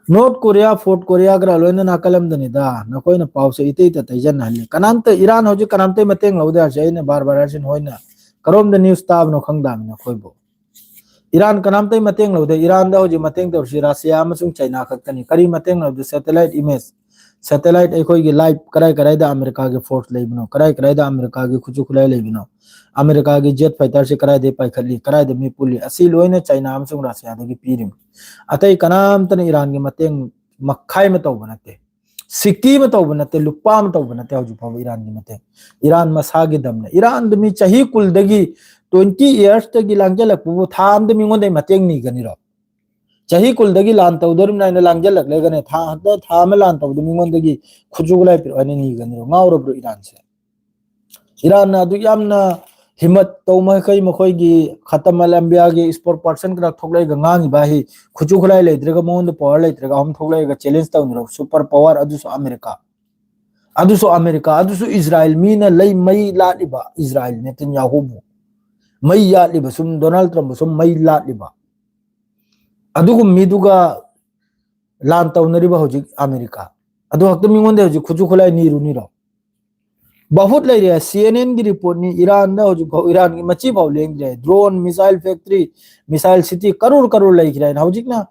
ꯅꯣꯔꯠ ꯀꯣꯔꯤꯌꯥ, ꯐꯣꯔꯠ ꯀꯣꯔꯤꯌꯥꯒ ꯂꯣꯏꯅ ꯅꯥꯀꯜꯂꯝꯗꯅꯤꯗ, ꯅꯈꯣꯏꯅ ꯄꯥꯎꯁꯦ ꯏꯇꯩꯇ ꯇꯩꯖꯟꯅꯍꯜꯂꯤ꯫ ꯀꯅꯥꯝꯇ, ꯏꯔꯥꯟ ꯍꯧꯖꯤꯛ ꯀꯅꯥꯝꯇ ꯃꯇꯦꯡ ꯂꯧꯗꯦ ꯍꯥꯏꯔꯁꯦ, ꯑꯩꯅ ꯕꯥꯔ ꯕꯥꯔ ꯍꯥꯏꯔꯁꯤ, ꯅꯈꯣꯏꯅ ꯀꯔꯣꯝꯗ ꯅ꯭ꯌꯨꯁ ꯇꯥꯕꯅꯣ ꯈꯪꯗꯕꯅꯤ ꯑꯩꯈꯣꯏꯕꯨ꯫ ꯏꯔꯥꯟ ꯀꯅꯥꯝꯇꯩ ꯃꯇꯦꯡ ꯂꯧꯗꯦ꯫ ꯏꯔꯥꯟꯗ ꯍꯧꯖꯤꯛ ꯃꯇꯦꯡ ꯇꯧꯔꯤꯁꯤ ꯔꯁꯤꯌꯥ ꯑꯃꯁꯨꯡ ꯆꯩꯅꯥ ꯈꯛꯇꯅꯤ꯫ ꯀꯔꯤ ꯃꯇꯦꯡ ꯂꯧꯗꯦ? ꯁꯦꯇꯦꯂꯥꯏꯠ ꯏꯃꯦꯖ, ꯁꯦꯇꯦꯂꯥꯏꯠ ꯑꯩꯈꯣꯏꯒꯤ ꯂꯥꯏꯚ, ꯀꯔꯥꯏ ꯀꯔꯥꯏꯗ ꯑꯃꯦꯔꯤꯀꯥꯒꯤ ꯐꯣꯔꯁ ꯂꯩꯕꯅꯣ, ꯀꯔꯥꯏ ꯀꯔꯥꯏꯗ ꯑꯃꯦꯔꯤꯀꯥꯒꯤ ꯈꯨꯠꯁꯨ ꯈꯨꯠꯂꯥꯏ ꯂꯩꯕꯅꯣ, ꯑꯃꯦꯔꯤꯀꯥꯒꯤ ꯖꯦꯠ ꯐꯥꯏꯇꯔꯁꯤ ꯀꯔꯥꯏꯗꯒꯤ ꯄꯥꯏꯈꯠꯂꯤ, ꯀꯔꯥꯏꯗ ꯃꯤ ꯄꯨꯜꯂꯤ, ꯑꯁꯤ ꯂꯣꯏꯅ ꯆꯩꯅꯥ ꯑꯃꯁꯨꯡ ꯔꯁꯤꯌꯥꯗꯒꯤ ꯄꯤꯔꯤꯕꯅꯤ꯫ ꯑꯇꯩ ꯀꯅꯥꯝꯇꯅ ꯏꯔꯥꯟꯒꯤ ꯃꯇꯦꯡ ꯃꯈꯥꯏ ꯑꯃ ꯇꯧꯕ ꯅꯠꯇꯦ, ꯁꯤꯛꯀꯤ ꯑꯃ ꯇꯧꯕ ꯅꯠꯇꯦ, ꯂꯨꯄꯥ ꯑꯃ ꯇꯧꯕ ꯅꯠꯇꯦ ꯍꯧꯖꯤꯛ ꯐꯥꯎꯕ ꯏꯔꯥꯟꯒꯤ ꯃꯇꯦꯡ꯫ ꯏꯔꯥꯟ ꯃꯁꯥꯒꯤ ꯗꯝꯅ, ꯏꯔꯥꯟꯗ ꯃꯤ ꯆꯍꯤ ꯀꯨꯜꯗꯒꯤ, ꯇ꯭ꯋꯦꯟꯇꯤ ꯏꯌꯔꯁꯇꯒꯤ ꯂꯥꯡꯖꯜꯂꯛꯄꯕꯨ ꯊꯥ ꯑꯃꯗ ꯃꯤꯉꯣꯟꯗꯒꯤ ꯃꯇꯦꯡ ꯅꯤꯒꯅꯤꯔꯣ? ꯆꯍꯤ ꯀꯨꯜꯗꯒꯤ ꯂꯥꯟ ꯇꯧꯗꯣꯔꯤꯕꯅꯤ ꯍꯥꯏꯅ ꯂꯥꯡꯖꯜꯂꯛꯂꯒꯅꯦ, ꯊꯥ ꯍꯟꯗꯛ ꯊꯥ ꯑꯃ ꯂꯥꯟ ꯇꯧꯕꯗ ꯃꯤꯉꯣꯟꯗꯒꯤ ꯈꯨꯠꯁꯨ ꯈꯨꯠꯂꯥꯏ ꯄꯤꯔꯛꯑꯣ ꯍꯥꯏꯅ ꯅꯤꯒꯅꯤꯔꯣ? ꯉꯥꯎꯔꯕ꯭ꯔꯣ ꯏꯔꯥꯟꯁꯦ? ꯏꯔꯥꯟꯅ ꯑꯗꯨꯛ ꯌꯥꯝꯅ ꯍꯤꯃꯠ ꯇꯧ ꯃꯈꯩ ꯃꯈꯣꯏꯒꯤ ꯈꯇꯝ ꯑꯜ ꯑꯝꯕꯤꯌꯥꯒꯤ ꯏꯁꯄꯣꯛ ꯄꯥꯔꯁꯟ ꯈꯔ ꯊꯣꯛꯂꯛꯑꯒ ꯉꯥꯡꯉꯤꯕ ꯍꯤ, ꯈꯨꯠꯁꯨ ꯈꯨꯠꯂꯥꯏ ꯂꯩꯇ꯭ꯔꯒ, ꯃꯉꯣꯟꯗ ꯄꯋꯥꯔ ꯂꯩꯇ꯭ꯔꯒ ꯑꯍꯨꯝ ꯊꯣꯛꯂꯛꯑꯒ ꯆꯦꯂꯦꯟꯖ ꯇꯧꯅꯔꯕ ꯁꯨꯄꯔ ꯄꯋꯥꯔ ꯑꯗꯨꯁꯨ ꯑꯃꯦꯔꯤꯀꯥ, ꯑꯗꯨꯁꯨ ꯑꯃꯦꯔꯤꯀꯥ, ꯑꯗꯨꯁꯨ ꯏꯖꯔꯥꯏꯜ꯫ ꯃꯤꯅ ꯂꯩ ꯃꯩ ꯂꯥꯠꯂꯤꯕ ꯏꯖꯔꯥꯏꯜ ꯅꯦꯇꯟꯌꯥꯍꯨꯕꯨ, ꯃꯩ ꯌꯥꯠꯂꯤꯕ, ꯁꯨꯝ ꯗꯣꯅꯥꯜꯗ ꯇ꯭ꯔꯝꯞꯕꯨ ꯁꯨꯝ ꯃꯩ ꯂꯥꯠꯂꯤꯕ, ꯑꯗꯨꯒꯨꯝꯕ ꯃꯤꯗꯨꯒ ꯂꯥꯟ ꯇꯧꯅꯔꯤꯕ ꯍꯧꯖꯤꯛ ꯑꯃꯦꯔꯤꯀꯥ꯫ ꯑꯗꯨ ꯈꯛꯇ ꯃꯤꯉꯣꯟꯗ ꯍꯧꯖꯤꯛ ꯈꯨꯠꯁꯨ ꯈꯨꯠꯂꯥꯏ ꯅꯤꯔꯨꯅꯤꯔꯣ? ꯕꯍꯨꯠ ꯂꯩꯔꯦ, ꯁꯤ ꯑꯦꯟ ꯑꯦꯟꯒꯤ ꯔꯤꯄꯣꯔꯠꯅꯤ꯫ ꯏꯔꯥꯟꯗ ꯍꯧꯖꯤꯛ ꯐꯥꯎ, ꯏꯔꯥꯟꯒꯤ ꯃꯆꯤ ꯐꯥꯎ ꯂꯦꯡꯗ꯭ꯔꯦ꯫ Drone, missile factory, missile city crore crore ꯂꯩꯈ꯭ꯔꯦ ꯍꯥꯏꯅ꯫ ꯍꯧꯖꯤꯛꯅ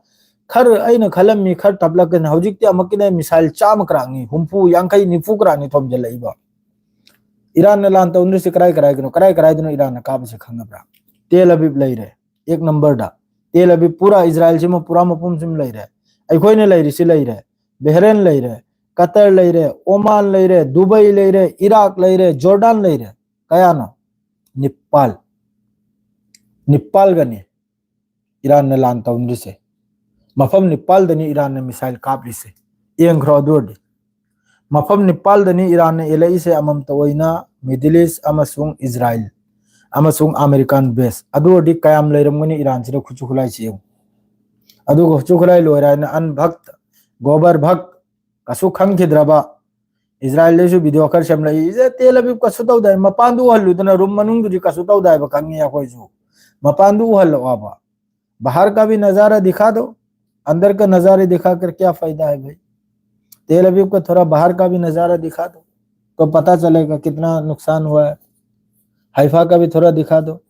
ꯈꯔ, ꯑꯩꯅ ꯈꯜꯂꯝꯃꯤ ꯈꯔ ꯇꯞꯂꯛꯀꯅꯤ, ꯍꯧꯖꯤꯛꯇꯤ ꯑꯃꯨꯛꯀꯤꯅ ꯃꯤꯁꯥꯏꯜ ꯆꯥꯝꯃ ꯀ꯭ꯔꯥꯛꯅꯤ, ꯍꯨꯝꯐꯨ, ꯌꯥꯡꯈꯩ, ꯅꯤꯐꯨ ꯀ꯭ꯔꯥꯛꯅꯤ ꯊꯣꯝꯖꯤꯜꯂꯛꯏꯕ꯫ ꯏꯔꯥꯟꯅ ꯂꯥꯟ ꯇꯧꯅꯔꯤꯁꯦ ꯀꯔꯥꯏ ꯀꯔꯥꯏꯗꯅꯣ, ꯀꯔꯥꯏ ꯀꯔꯥꯏꯗꯅꯣ ꯏꯔꯥꯟꯅ ꯀꯥꯞꯄꯁꯦ ꯈꯪꯉꯕ꯭ꯔꯥ? ꯇꯦꯜ ꯑꯕꯤꯕ ꯂꯩꯔꯦ, ꯑꯦꯛ ꯅꯝꯕꯔꯗ꯫ ꯇꯦꯜ ꯑꯕꯤꯕ ꯄꯨꯔꯥ ꯏꯖꯔꯥꯏꯜꯁꯤꯃ ꯄꯨꯔꯥ ꯃꯄꯨꯝꯁꯤꯃ ꯂꯩꯔꯦ꯫ ꯑꯩꯈꯣꯏꯅ ꯂꯩꯔꯤꯁꯤ ꯂꯩꯔꯦ, ꯕꯦꯍꯔꯦꯟ ꯂꯩꯔꯦ, ꯀꯇꯔ ꯂꯩꯔꯦ, ꯑꯣꯃꯥꯟ ꯂꯩꯔꯦ, ꯗꯨꯕꯩ ꯂꯩꯔꯦ, ꯏꯔꯥꯛ ꯂꯩꯔꯦ, ꯖꯣꯔꯗꯥꯟ ꯂꯩꯔꯦ꯫ ꯀꯌꯥꯅꯣ? ꯅꯤꯄꯥꯜ꯫ ꯅꯤꯄꯥꯜꯒꯅꯤ ꯏꯔꯥꯟꯅ ꯂꯥꯟ ꯇꯧꯅꯔꯤꯁꯦ꯫ ꯃꯐꯝ ꯅꯤꯄꯥꯜꯗꯅꯤ ꯏꯔꯥꯟꯅ ꯃꯤꯁꯥꯏꯜ ꯀꯥꯞꯂꯤꯁꯦ꯫ ꯌꯦꯡꯈ꯭ꯔꯣ ꯑꯗꯨ ꯑꯣꯏꯔꯗꯤ꯫ ꯃꯐꯝ ꯅꯤꯄꯥꯜꯗꯅꯤ ꯏꯔꯥꯟꯅ ꯌꯦꯜꯂꯛꯏꯁꯦ, ꯑꯃꯃꯝꯇ ꯑꯣꯏꯅ Middle East ꯑꯃꯁꯨꯡ ꯏꯖꯔꯥꯏꯜ ꯑꯃꯁꯨꯡ American base꯫ ꯑꯗꯨ ꯑꯣꯏꯔꯗꯤ ꯀꯌꯥꯝ ꯂꯩꯔꯝꯒꯅꯤ ꯏꯔꯥꯟꯁꯤꯗ ꯈꯨꯠꯁꯨ ꯈꯨꯠꯂꯥꯏꯁꯤ ꯌꯦꯡꯉꯨ꯫ ꯑꯗꯨꯒ ꯈꯨꯠꯁꯨ ꯈꯨꯠꯂꯥꯏ ꯂꯣꯏꯔꯦ ꯍꯥꯏꯅ ꯑꯟ ꯚꯛ, ꯒꯣꯕꯔ ꯚꯛ, ꯀꯩꯁꯨ ꯈꯪꯈꯤꯗ꯭ꯔꯕ, ꯏꯖꯔꯥꯏꯜꯗꯩꯁꯨ video ꯈꯔ ꯁꯦꯝꯂꯛꯏ꯫ ꯏꯖ-, ꯇꯦꯜ ꯑꯕꯤꯕ ꯀꯩꯁꯨ ꯇꯧꯗꯥꯏ, ꯃꯄꯥꯟꯗꯨ ꯎꯍꯜꯂꯨꯗꯅ, room ꯃꯅꯨꯡꯗꯨꯗꯤ ꯀꯩꯁꯨ ꯇꯧꯗꯥꯏꯕ ꯈꯪꯉꯤ ꯑꯩꯈꯣꯏꯁꯨ, ꯃꯄꯥꯟꯗꯨ ꯎꯍꯜꯂꯛꯑꯣꯕ꯫ बाहर का भी नजारा दिखा दो, अंदर का नजारे दिखाकर क्या फायदा है भाई? तेल अवीव का थोड़ा बाहर का भी नजारा दिखा दो, तो पता चलेगा कितना नुकसान हुआ है। हाइफा का भी थोड़ा दिखा दो,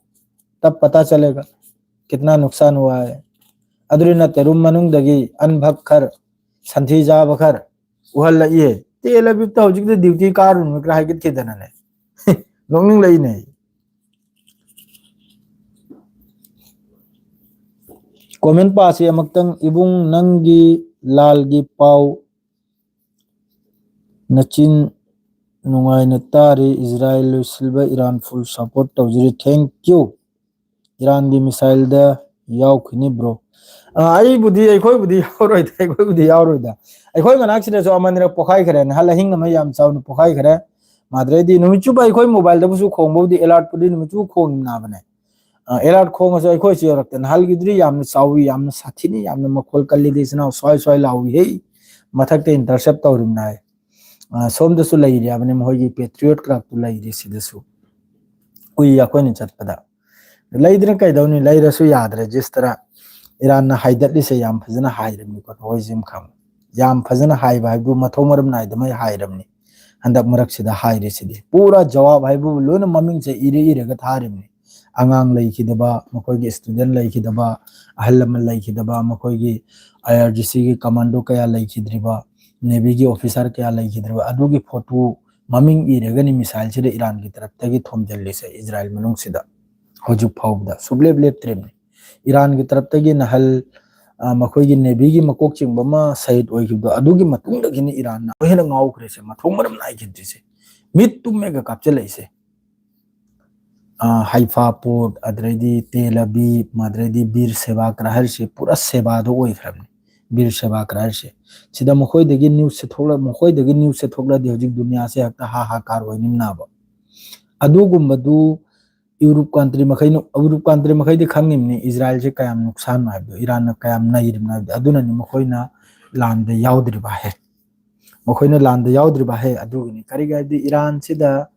तब पता चलेगा कितना नुकसान हुआ है। ꯑꯗꯨꯗꯤ ꯅꯠꯇꯦ, room ꯃꯅꯨꯡꯗꯒꯤ ꯑꯟꯚꯛ ꯈꯔ, ꯁꯟꯊꯤ ꯆꯥꯕ ꯈꯔ ꯎꯍꯜꯂꯛꯏ꯫ ꯇꯦꯜ ꯑꯕꯤꯕꯇ ꯍꯧꯖꯤꯛꯇꯤ duty ꯀꯥꯔꯨꯅꯨ ꯈꯔ ꯍꯥꯏꯒꯠꯈꯤꯗꯅꯅꯦ꯫ ꯅꯣꯛꯅꯤꯡꯂꯛꯏꯅꯦ꯫ Comment ꯄꯥꯁꯤ ꯑꯃꯨꯛꯇꯪ꯫ ꯏꯕꯨꯡ, ꯅꯪꯒꯤ ꯂꯥꯜꯒꯤ ꯄꯥꯎ ꯅꯆꯤꯟ ꯅꯨꯡꯉꯥꯏꯅ ꯇꯥꯔꯤ꯫ ꯏꯖꯔꯥꯏꯜ ꯂꯣꯏꯁꯤꯜꯕ ꯏꯔꯥꯟ full support ꯇꯧꯖꯔꯤ꯫ Thank you꯫ ꯏꯔꯥꯟꯒꯤ missileꯗ ꯌꯥꯎꯈꯤꯅꯤ bro꯫ ꯑ, ꯑꯩꯕꯨꯗꯤ, ꯑꯩꯈꯣꯏꯕꯨꯗꯤ ꯌꯥꯎꯔꯣꯏꯗ, ꯑꯩꯈꯣꯏꯕꯨꯗꯤ ꯌꯥꯎꯔꯣꯏꯗ꯫ ꯑꯩꯈꯣꯏ ꯃꯅꯥꯛꯁꯤꯗꯁꯨ ꯑꯃꯅꯤꯔꯛ ꯄꯣꯈꯥꯏꯈ꯭ꯔꯦ, ꯅꯍꯥꯜ ꯑꯍꯤꯡ ꯑꯃ ꯌꯥꯝ ꯆꯥꯎꯅ ꯄꯣꯈꯥꯏꯈ꯭ꯔꯦ꯫ ꯃꯥꯗ꯭ꯔꯦꯗꯤ ꯅꯨꯃꯤꯠ ꯆꯨꯞꯄ ꯑꯩꯈꯣꯏ mobileꯗꯕꯨꯁꯨ ꯈꯣꯡꯕꯕꯨꯗꯤ, alertꯄꯨꯗꯤ ꯅꯨꯃꯤꯠ ꯆꯨꯞꯄ ꯈꯣꯡꯅꯕꯅꯦ꯫ ꯑ, alert ꯈꯣꯡꯉꯁꯨ ꯑꯩꯈꯣꯏꯁꯨ ꯌꯧꯔꯛꯇꯦ꯫ ꯅꯍꯥꯜꯒꯤꯗꯨꯗꯤ ꯌꯥꯝꯅ ꯆꯥꯎꯋꯤ, ꯌꯥꯝꯅ ꯁꯥꯊꯤꯅꯤ, ꯌꯥꯝꯅ ꯃꯈꯣꯜ ꯀꯜꯂꯤꯗꯤ ꯏꯆꯤꯟ ꯏꯅꯥꯎ ꯁ꯭ꯋꯥꯏ ꯁ꯭ꯋꯥꯏ ꯂꯥꯎꯏꯍꯦ꯫ ꯃꯊꯛꯇ intercept ꯇꯧꯔꯤꯕꯅꯤ ꯍꯥꯏ꯫ ꯑ, ꯁꯣꯝꯗꯁꯨ ꯂꯩꯔꯤ ꯍꯥꯏꯕꯅꯤ, ꯃꯈꯣꯏꯒꯤ Patriot clubꯇꯨ ꯂꯩꯔꯤ ꯁꯤꯗꯁꯨ꯫ ꯎꯏ ꯑꯩꯈꯣꯏꯅ ꯆꯠꯄꯗ꯫ ꯂꯩꯗꯅ ꯀꯩꯗꯧꯅꯤ? ꯂꯩꯔꯁꯨ ꯌꯥꯗ꯭ꯔꯦ, ꯖꯤꯁꯇꯔ꯫ ꯏꯔꯥꯟꯅ ꯍꯥꯏꯗꯠꯂꯤꯁꯦ ꯌꯥꯝ ꯐꯖꯅ ꯍꯥꯏꯔꯕꯅꯤꯀꯣ, ꯅꯈꯣꯏꯁꯤ ꯑꯃ ꯈꯪꯉꯨ꯫ ꯌꯥꯝ ꯐꯖꯅ ꯍꯥꯏꯕ ꯍꯥꯏꯕꯨ ꯃꯊꯣꯡ ꯃꯔꯝ ꯅꯥꯏꯗꯃꯩ ꯍꯥꯏꯔꯕꯅꯤ꯫ ꯍꯟꯗꯛ ꯃꯔꯛꯁꯤꯗ ꯍꯥꯏꯔꯤꯁꯤꯗꯤ ꯄꯨꯔꯥ ꯖꯋꯥꯕ ꯍꯥꯏꯕꯨ ꯂꯣꯏꯅ ꯃꯃꯤꯡꯁꯦ ꯏꯔ ꯏꯔꯒ ꯊꯥꯔꯤꯕꯅꯤ꯫ ꯑꯉꯥꯡ ꯂꯩꯈꯤꯗꯕ, ꯃꯈꯣꯏꯒꯤ student ꯂꯩꯈꯤꯗꯕ, ꯑꯍꯜ ꯂꯃꯟ ꯂꯩꯈꯤꯗꯕ, ꯃꯈꯣꯏꯒꯤ IRGCꯒꯤ commando ꯀꯌꯥ ꯂꯩꯈꯤꯗ꯭ꯔꯤꯕ, Navyꯒꯤ officer ꯀꯌꯥ ꯂꯩꯈꯤꯗ꯭ꯔꯤꯕ, ꯑꯗꯨꯒꯤ photo ꯃꯃꯤꯡ ꯏꯔꯒꯅꯤ missileꯁꯤꯗ ꯏꯔꯥꯟꯒꯤ ꯇꯔꯞꯇꯒꯤ ꯊꯣꯝꯖꯤꯜꯂꯤꯁꯦ ꯏꯖꯔꯥꯏꯜ ꯃꯅꯨꯡꯁꯤꯗ꯫ ꯍꯧꯖꯤꯛ ꯐꯥꯎꯕꯗ ꯁꯨꯡꯂꯦꯞ ꯂꯦꯞꯇ꯭ꯔꯤꯕꯅꯤ꯫ ꯏꯔꯥꯟꯒꯤ ꯇꯔꯞꯇꯒꯤ ꯅꯍꯜ, ꯑ, ꯃꯈꯣꯏꯒꯤ Navyꯒꯤ ꯃꯀꯣꯛ ꯆꯤꯡꯕ ꯑꯃ ꯁꯍꯤꯗ ꯑꯣꯏꯈꯤꯕꯗꯣ, ꯑꯗꯨꯒꯤ ꯃꯇꯨꯡꯗꯒꯤꯅꯤ ꯏꯔꯥꯟꯅ ꯑꯃꯨꯛ ꯍꯦꯟꯅ ꯉꯥꯎꯈ꯭ꯔꯤꯁꯦ, ꯃꯊꯣꯡ ꯃꯔꯝ ꯅꯥꯏꯈꯤꯗ꯭ꯔꯤꯁꯦ꯫ ꯃꯤꯠ ꯇꯨꯝꯃꯦꯒ ꯀꯥꯞꯆꯜꯂꯛꯏꯁꯦ꯫ ꯑ, ꯍꯥꯏꯐꯥ port, ꯑꯗꯩꯗꯤ ꯇꯦꯜ ꯑꯕꯤꯕ, ꯑꯗꯩꯗꯤ ꯕꯤꯔ ꯁꯦꯕꯥ ꯀꯔ ꯍꯥꯏꯔꯤꯁꯦ ꯄꯨꯔꯥ ꯁꯦꯕꯥꯗꯣ ꯑꯣꯏꯈ꯭ꯔꯕꯅꯤ꯫ ꯕꯤꯔ ꯁꯦꯕꯥꯀꯔ ꯍꯥꯏꯔꯤꯁꯦ꯫ ꯁꯤꯗ ꯃꯈꯣꯏꯗꯒꯤ ꯅ꯭ꯌꯨꯁꯁꯦ ꯊꯣꯛꯂꯛ ꯃꯈꯣꯏꯗꯒꯤ ꯅ꯭ꯌꯨꯁꯁꯦ ꯊꯣꯛꯂꯛꯑꯗꯤ ꯍꯧꯖꯤꯛ ꯗꯨꯅꯤꯌꯥꯁꯦ ꯍꯦꯛꯇ ꯍꯥ ꯍꯥ ꯀꯥꯔ ꯑꯣꯏꯅꯤꯡꯅꯕ꯫ ꯑꯗꯨꯒꯨꯝꯕꯗꯨ ꯌꯨꯔꯨꯞ ꯀꯟꯇ꯭ꯔꯤ ꯃꯈꯩꯅ, ꯌꯨꯔꯨꯞ ꯀꯟꯇ꯭ꯔꯤ ꯃꯈꯩꯗꯤ ꯈꯪꯉꯤꯕꯅꯤ ꯏꯖꯔꯥꯏꯜꯁꯦ ꯀꯌꯥꯝ ꯅꯨꯡꯁꯥꯟꯅꯣ ꯍꯥꯏꯕꯗꯣ, ꯏꯔꯥꯟꯅ ꯀꯌꯥꯝ ꯅꯩꯔꯤꯕꯅꯣ ꯍꯥꯏꯕꯗꯣ꯫ ꯑꯗꯨꯅꯅꯤ ꯃꯈꯣꯏꯅ ꯂꯥꯟꯗ ꯌꯥꯎꯗ꯭ꯔꯤꯕ ꯍꯦ꯫ ꯃꯈꯣꯏꯅ ꯂꯥꯟꯗ ꯌꯥꯎꯗ꯭ꯔꯤꯕ ꯍꯦ꯫ ꯑꯗꯨꯒꯤꯅꯤ꯫ ꯀꯔꯤꯒꯤ ꯍꯥꯏꯕꯗꯤ ꯏꯔꯥꯟꯁꯤꯗ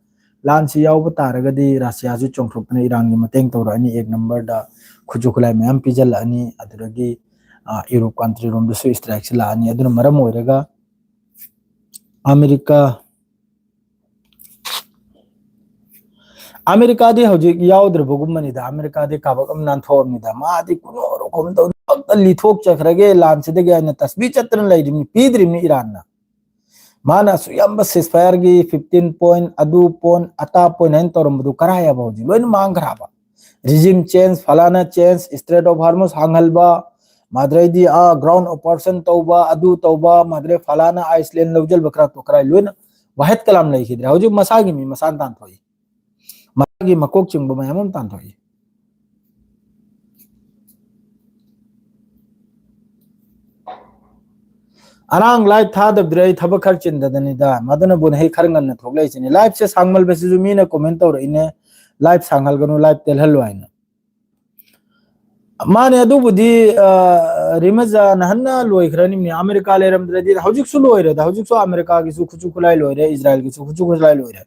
ꯂꯥꯟꯁꯤ ꯌꯥꯎꯕ ꯇꯥꯔꯒꯗꯤ ꯔꯁꯤꯌꯥꯁꯨ ꯆꯣꯡꯊꯣꯛꯇꯅ ꯏꯔꯥꯟꯒꯤ ꯃꯇꯦꯡ ꯇꯧꯔꯛꯑꯅꯤ, ꯑꯦꯛ ꯅꯝꯕꯔꯗ ꯈꯨꯠꯁꯨ ꯈꯨꯠꯂꯥꯏ ꯃꯌꯥꯝ ꯄꯤꯖꯜꯂꯛꯑꯅꯤ꯫ ꯑꯗꯨꯗꯒꯤ, ꯑ, ꯌꯨꯔꯣꯞ ꯀꯟꯇ꯭ꯔꯤ ꯔꯣꯝꯗꯁꯨ ꯏꯁꯇ꯭ꯔꯥꯏꯛꯁꯤ ꯂꯥꯛꯑꯅꯤ꯫ ꯑꯗꯨꯅ ꯃꯔꯝ ꯑꯣꯏꯔꯒ ꯑꯃꯦꯔꯤꯀꯥ, ꯑꯃꯦꯔꯤꯀꯥꯗꯤ ꯍꯧꯖꯤꯛ ꯌꯥꯎꯗ꯭ꯔꯕꯒꯨꯝꯕꯅꯤꯗ꯫ ꯑꯃꯦꯔꯤꯀꯥꯗꯤ ꯀꯥꯕꯛ ꯑꯃ ꯅꯥꯟꯊꯣꯛꯑꯕꯅꯤꯗ꯫ ꯃꯥꯗꯤ ꯀꯨꯅꯣꯔꯣ ꯀꯣꯝ ꯇꯧꯗꯅ ꯂꯤꯊꯣꯛꯆꯈ꯭ꯔꯒꯦ ꯂꯥꯟꯁꯤꯗꯒꯤ ꯍꯥꯏꯅ ꯇꯁꯕꯤ ꯆꯠꯇꯅ ꯂꯩꯔꯤꯕꯅꯤ, ꯄꯤꯗ꯭ꯔꯤꯕꯅꯤ ꯏꯔꯥꯟꯅ꯫ ꯃꯥꯅ ꯑꯁꯨꯛ ꯌꯥꯝꯕ ceasefire ꯒꯤ fifteen point, ꯑꯗꯨ point, ꯑꯇꯥ point ꯍꯥꯏꯅ ꯇꯧꯔꯝꯕꯗꯨ ꯀꯔꯥꯏ ꯍꯥꯏꯕ ꯍꯧꯖꯤꯛ ꯂꯣꯏꯅ ꯃꯥꯡꯈ꯭ꯔꯕ? Regime change, ꯐꯂꯥꯅ change, Strait of Hormuz ꯍꯥꯡꯍꯜꯕ, ꯃꯗ꯭ꯔꯩꯗꯤ ah ground operation ꯇꯧꯕ, ꯑꯗꯨ ꯇꯧꯕ, ꯃꯗ꯭ꯔꯩ ꯐꯂꯥꯅ Iceland ꯂꯧꯁꯤꯟꯕ ꯈꯔ ꯇꯣ ꯈꯔ ꯂꯣꯏꯅ ꯋꯥꯍꯦꯠ ꯀꯂꯥꯝ ꯂꯩꯈꯤꯗ꯭ꯔꯦ꯫ ꯍꯧꯖꯤꯛ ꯃꯁꯥꯒꯤ ꯃꯤ ꯃꯁꯥꯅ ꯇꯥꯟꯊꯣꯛꯏ, ꯃꯁꯥꯒꯤ ꯃꯀꯣꯛ ꯆꯤꯡꯕ ꯃꯌꯥꯝ ꯑꯃ ꯇꯥꯟꯊꯣꯛꯏ꯫ ꯑꯔꯥꯡ live ꯊꯥꯗꯕꯗꯨꯗ ꯑꯩ ꯊꯕꯛ ꯈꯔ ꯆꯤꯟꯗꯗꯅꯤꯗ, ꯃꯗꯨꯅꯕꯨ ꯅꯍꯩ ꯈꯔ ꯉꯟꯅ ꯊꯣꯛꯂꯛꯏꯁꯤꯅꯤ꯫ Live ꯁꯦ ꯁꯥꯡꯃꯜꯕꯁꯤꯁꯨ ꯃꯤꯅ comment ꯇꯧꯔꯛꯏꯅꯦ, live ꯁꯥꯡꯍꯜꯒꯅꯨ, live ꯇꯦꯜꯍꯜꯂꯨ ꯍꯥꯏꯅ꯫ ꯃꯥꯅꯦ, ꯑꯗꯨꯕꯨꯗꯤ, ꯑ, ꯔꯤꯃꯖ ꯅꯍꯥꯟꯅ ꯂꯣꯏꯈ꯭ꯔꯅꯤꯅꯦ꯫ ꯑꯃꯦꯔꯤꯀꯥ ꯂꯩꯔꯝꯗ꯭ꯔꯗꯤ ꯍꯧꯖꯤꯛꯁꯨ ꯂꯣꯏꯔꯦꯗ, ꯍꯧꯖꯤꯛꯁꯨ ꯑꯃꯦꯔꯤꯀꯥꯒꯤꯁꯨ ꯈꯨꯠꯁꯨ ꯈꯨꯠꯂꯥꯏ ꯂꯣꯏꯔꯦ, ꯏꯖꯔꯥꯏꯜꯒꯤꯁꯨ ꯈꯨꯠꯁꯨ ꯈꯨꯠꯂꯥꯏ ꯂꯣꯏꯔꯦ꯫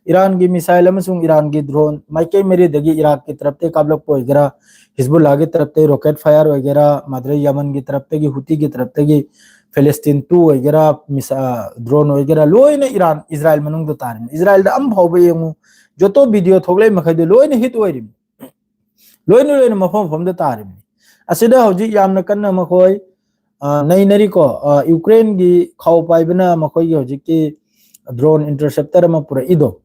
ꯏꯔꯥꯟꯒꯤ missile ꯑꯃꯁꯨꯡ ꯏꯔꯥꯟꯒꯤ drone ꯃꯥꯏꯀꯩ ꯃꯔꯤꯗꯒꯤ ꯏꯔꯥꯛꯀꯤ ꯇꯔꯞꯇꯒꯤ ꯀꯥꯞꯂꯛꯄ ꯑꯣꯏꯒꯦꯔꯥ, ꯍꯤꯖꯕꯨꯜꯂꯥꯒꯤ ꯇꯔꯞꯇꯒꯤ rocket fire ꯑꯣꯏꯒꯦꯔꯥ, ꯃꯗꯨꯗꯩ ꯌꯃꯟꯒꯤ ꯇꯔꯞꯇꯒꯤ, ꯍꯨꯇꯤꯒꯤ ꯇꯔꯞꯇꯒꯤ, Palestine two ꯑꯣꯏꯒꯦꯔꯥ, ꯃꯤꯁ-, ꯑ, drone ꯑꯣꯏꯒꯦꯔꯥ, ꯂꯣꯏꯅ ꯏꯔꯥꯟ, ꯏꯖꯔꯥꯏꯜ ꯃꯅꯨꯡꯗ ꯇꯥꯔꯤꯅꯤ꯫ ꯏꯖꯔꯥꯏꯜꯗ ꯑꯃ ꯐꯥꯎꯕ ꯌꯦꯡꯉꯨ, ꯖꯣꯇꯣ video ꯊꯣꯛꯂꯛꯏ ꯃꯈꯩꯗꯣ ꯂꯣꯏꯅ hit ꯑꯣꯏꯔꯤꯅꯤ꯫ ꯂꯣꯏꯅ ꯂꯣꯏꯅ ꯃꯐꯝ ꯃꯐꯝꯗ ꯇꯥꯔꯤꯕꯅꯤ꯫ ꯑꯁꯤꯗ ꯍꯧꯖꯤꯛ ꯌꯥꯝꯅ ꯀꯟꯅ ꯃꯈꯣꯏ, ꯑ, ꯅꯩꯅꯔꯤꯀꯣ꯫ ꯑ, ꯌꯨꯀ꯭ꯔꯦꯟꯒꯤ ꯈꯥꯎ ꯄꯥꯏꯕꯅ ꯃꯈꯣꯏꯒꯤ ꯍꯧꯖꯤꯛꯀꯤ drone interceptor ꯑꯃ ꯄꯨꯔꯛꯏꯗꯣ,